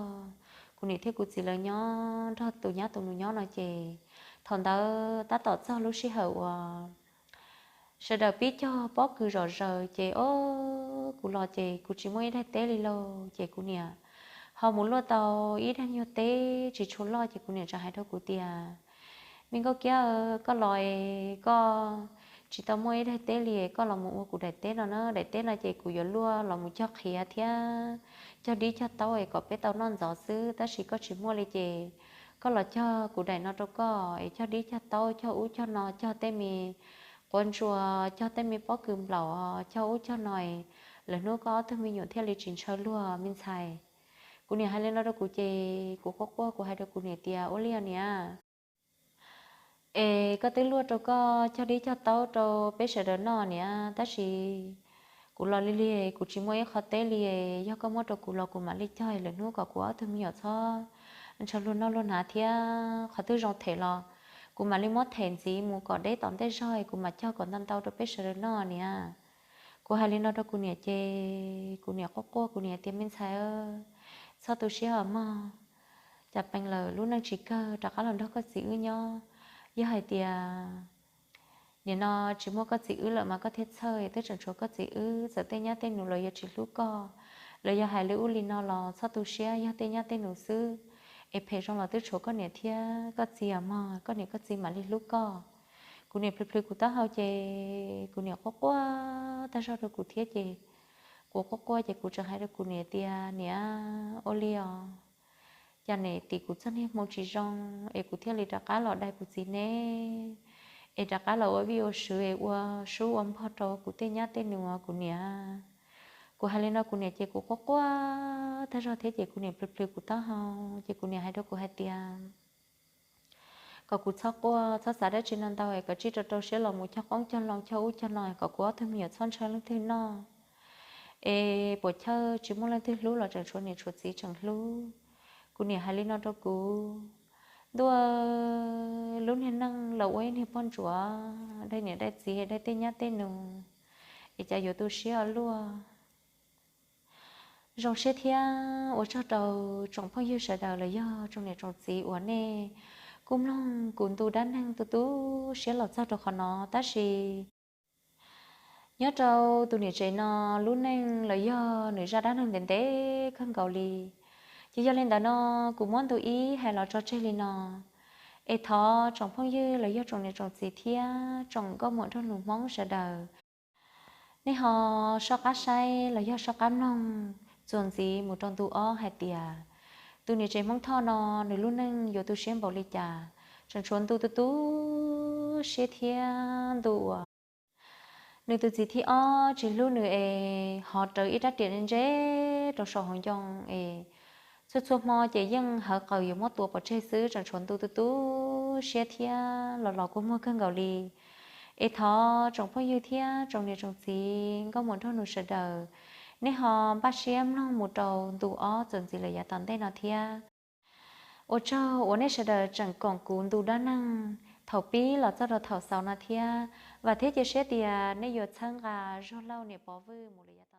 kuv niam thiab kuv txiv lawv nyob, nrog tus nyab tus nus nyob no ces thaum ntawd tab tom txog lub sij hawm uas sawv daws pib cog pob kws zom zaws ces, o, kuv los ces kuv tsis muaj ib daim teb li lauj. Ces kuv niam ho mus luaj tau ib daim nyuag teb tsis tshua loj ces kuv niam tseem hais rau kuv tias, Me Nkauj Kiab, koj los es koj tsis tau muaj ib daim teb li, koj los mus ua kuv daim teb no na. Daim teb no ces kuv yuav luaj los mus cog qhiav thiab cog dib cog taub es kom peb tau noj ntxov xwb, tab sis koj tsis muaj li ces koj los cog kuv daim no rau koj es cog dib cog taub, cog ub cog no, cog tej me quav ntsuas, cog tej me pob kws nplaum, cog ub cog no, lwm hnub koj ob tug me nyuam thiaj li tsis ntshaw luag me ntxhais. Kuv niam hais li no rau kuv ces kuv quaj quaj kuv hais rau kuv niam tias, Ua li os niam, es koj twb luaj rau koj cog dib cog taub rau peb sawv daws noj niam, tab sis kuv los li li kuv tsis muaj ib qho teb li. Yog koj muab rau kuv los kuv mam li cog, lwm hnub kom kuv ob tug me nyuam txhob ntshaw luag noj luag hnav thiab. Qhov twg zoo them los kuv kuv mam li muab them ntxiv mus kom deb tom ntej zog es kuv mam cog kom ntau ntau rau peb sawv daws noj niam. Kuv hais li no rau kuv niam ces kuv niam quaj quaj, kuv niam tias, Me ntxhais, txhob tu siab os mog. Cas peem lawm, lub neej tsis kawg, rov qab los nrog koj txiv wb nyob. Yog hais tias nim no tsis muaj koj txiv wb lawm mas koj thiaj txhawj, twb tseem tshuav koj txiv wb. Txawm tej nyab tej nus los yuav tsis hlub koj, los yog hais li ub li no los txhob tu siab, yog tej nyab tej nus xwb. Es phem zoo los twb tshuav koj niam thiab koj txiv os mog, koj niam koj txiv mam li hlub koj. Kuv niam plhws plhws kuv taub hau ces kuv niam quaj quaj tag zog rau kuv thiab ces kuv quaj quaj ces kuv tseem hais rau kuv niam tias, Niam, ua li os, cas niam tim kuv txoj niag hmoo tsis zoo es kuv thiaj li rov qab los dai kuv txiv ne, es rov qab los ua vij ua sw es ua sub ua npog rau kuv tej nyab tej nus, kuv niam. Kuv hais li no kuv niam ces kuv quaj quaj tag zog thiab ces kuv niam plhws plhws kuv taub hau ces kuv niam hais rau kuv hais tias, Kom kuv txhob quaj, txhob xav dab tsi no ntau es kom tsij rau rau siab los mus cog qoob cog loo, cog ub cog no kom kuv ob tug me nyuam txhob ntshaw leej twg noj. Es puas chawj tsis muaj leej twg hlub los tseem tshuav niam tshuav txiv tseem hlub. Kuv niam hais li no rau kuv, Ntuj, lub niag neej los ua ib niag poj ntsuam dai niam dai txiv dai tej nyab tej nus, es cas yuav tu siab ua luaj. Zoo siab thiab ua tsaug rau tsoom phooj ywg sawv daws los yog tsoom niam tsoom txiv uas nej kuj mloog kuv ntu dab neeg tu tu siab los txog rau qhov no. Tab sis nyob rau tus niam tsev no lub neej los yog nws zaj dab neeg ntev ntev kawg nkaus li, ces yog li ntawd no kuv muab ntu ib hais los tso tseg li no. Es thov tsoom phooj ywg los yog tsoom niam tsoom txiv thiab tsoom nkauj muam nraug nus Hmoob sawv daws, nej ho soj qab saib los yog soj qab mloog txuas ntxiv mus rau ntu ob hais tias tus niam tsev Hmoob Thoj no nws lub neej yuav tu siab npaum li cas. Tseem tshuav ntu tu tu siab thiab ntu uas nws tus txiv thib ob tsis hlub nws es ho raws ib rab riam ntse rau saum hauv ncoo es txhua txhua hmo ces yeej hawv qawm yuav muab tua pov tseg xwb. Tseem tshuav ntu tu tu siab thiab los los kua muag kawg nkaus li. Es thov tsoom phooj ywg thiab tsoom niam tsoom txiv nkauj muam nraug nus sawv daws, nej ho npaj siab mloog mus rau ntu ob txuas ntxiv lawm yav tom ntej no thiab. Ua tsaug uas nej sawv daws tseem koom kuv ntu dab neeg thaum pib los txog rau thaum xaus no thiab. Vam thiab cia siab tias nej yuav txhawb nqa Zuag Lauj niam Pov Vwj mus lawm yav tom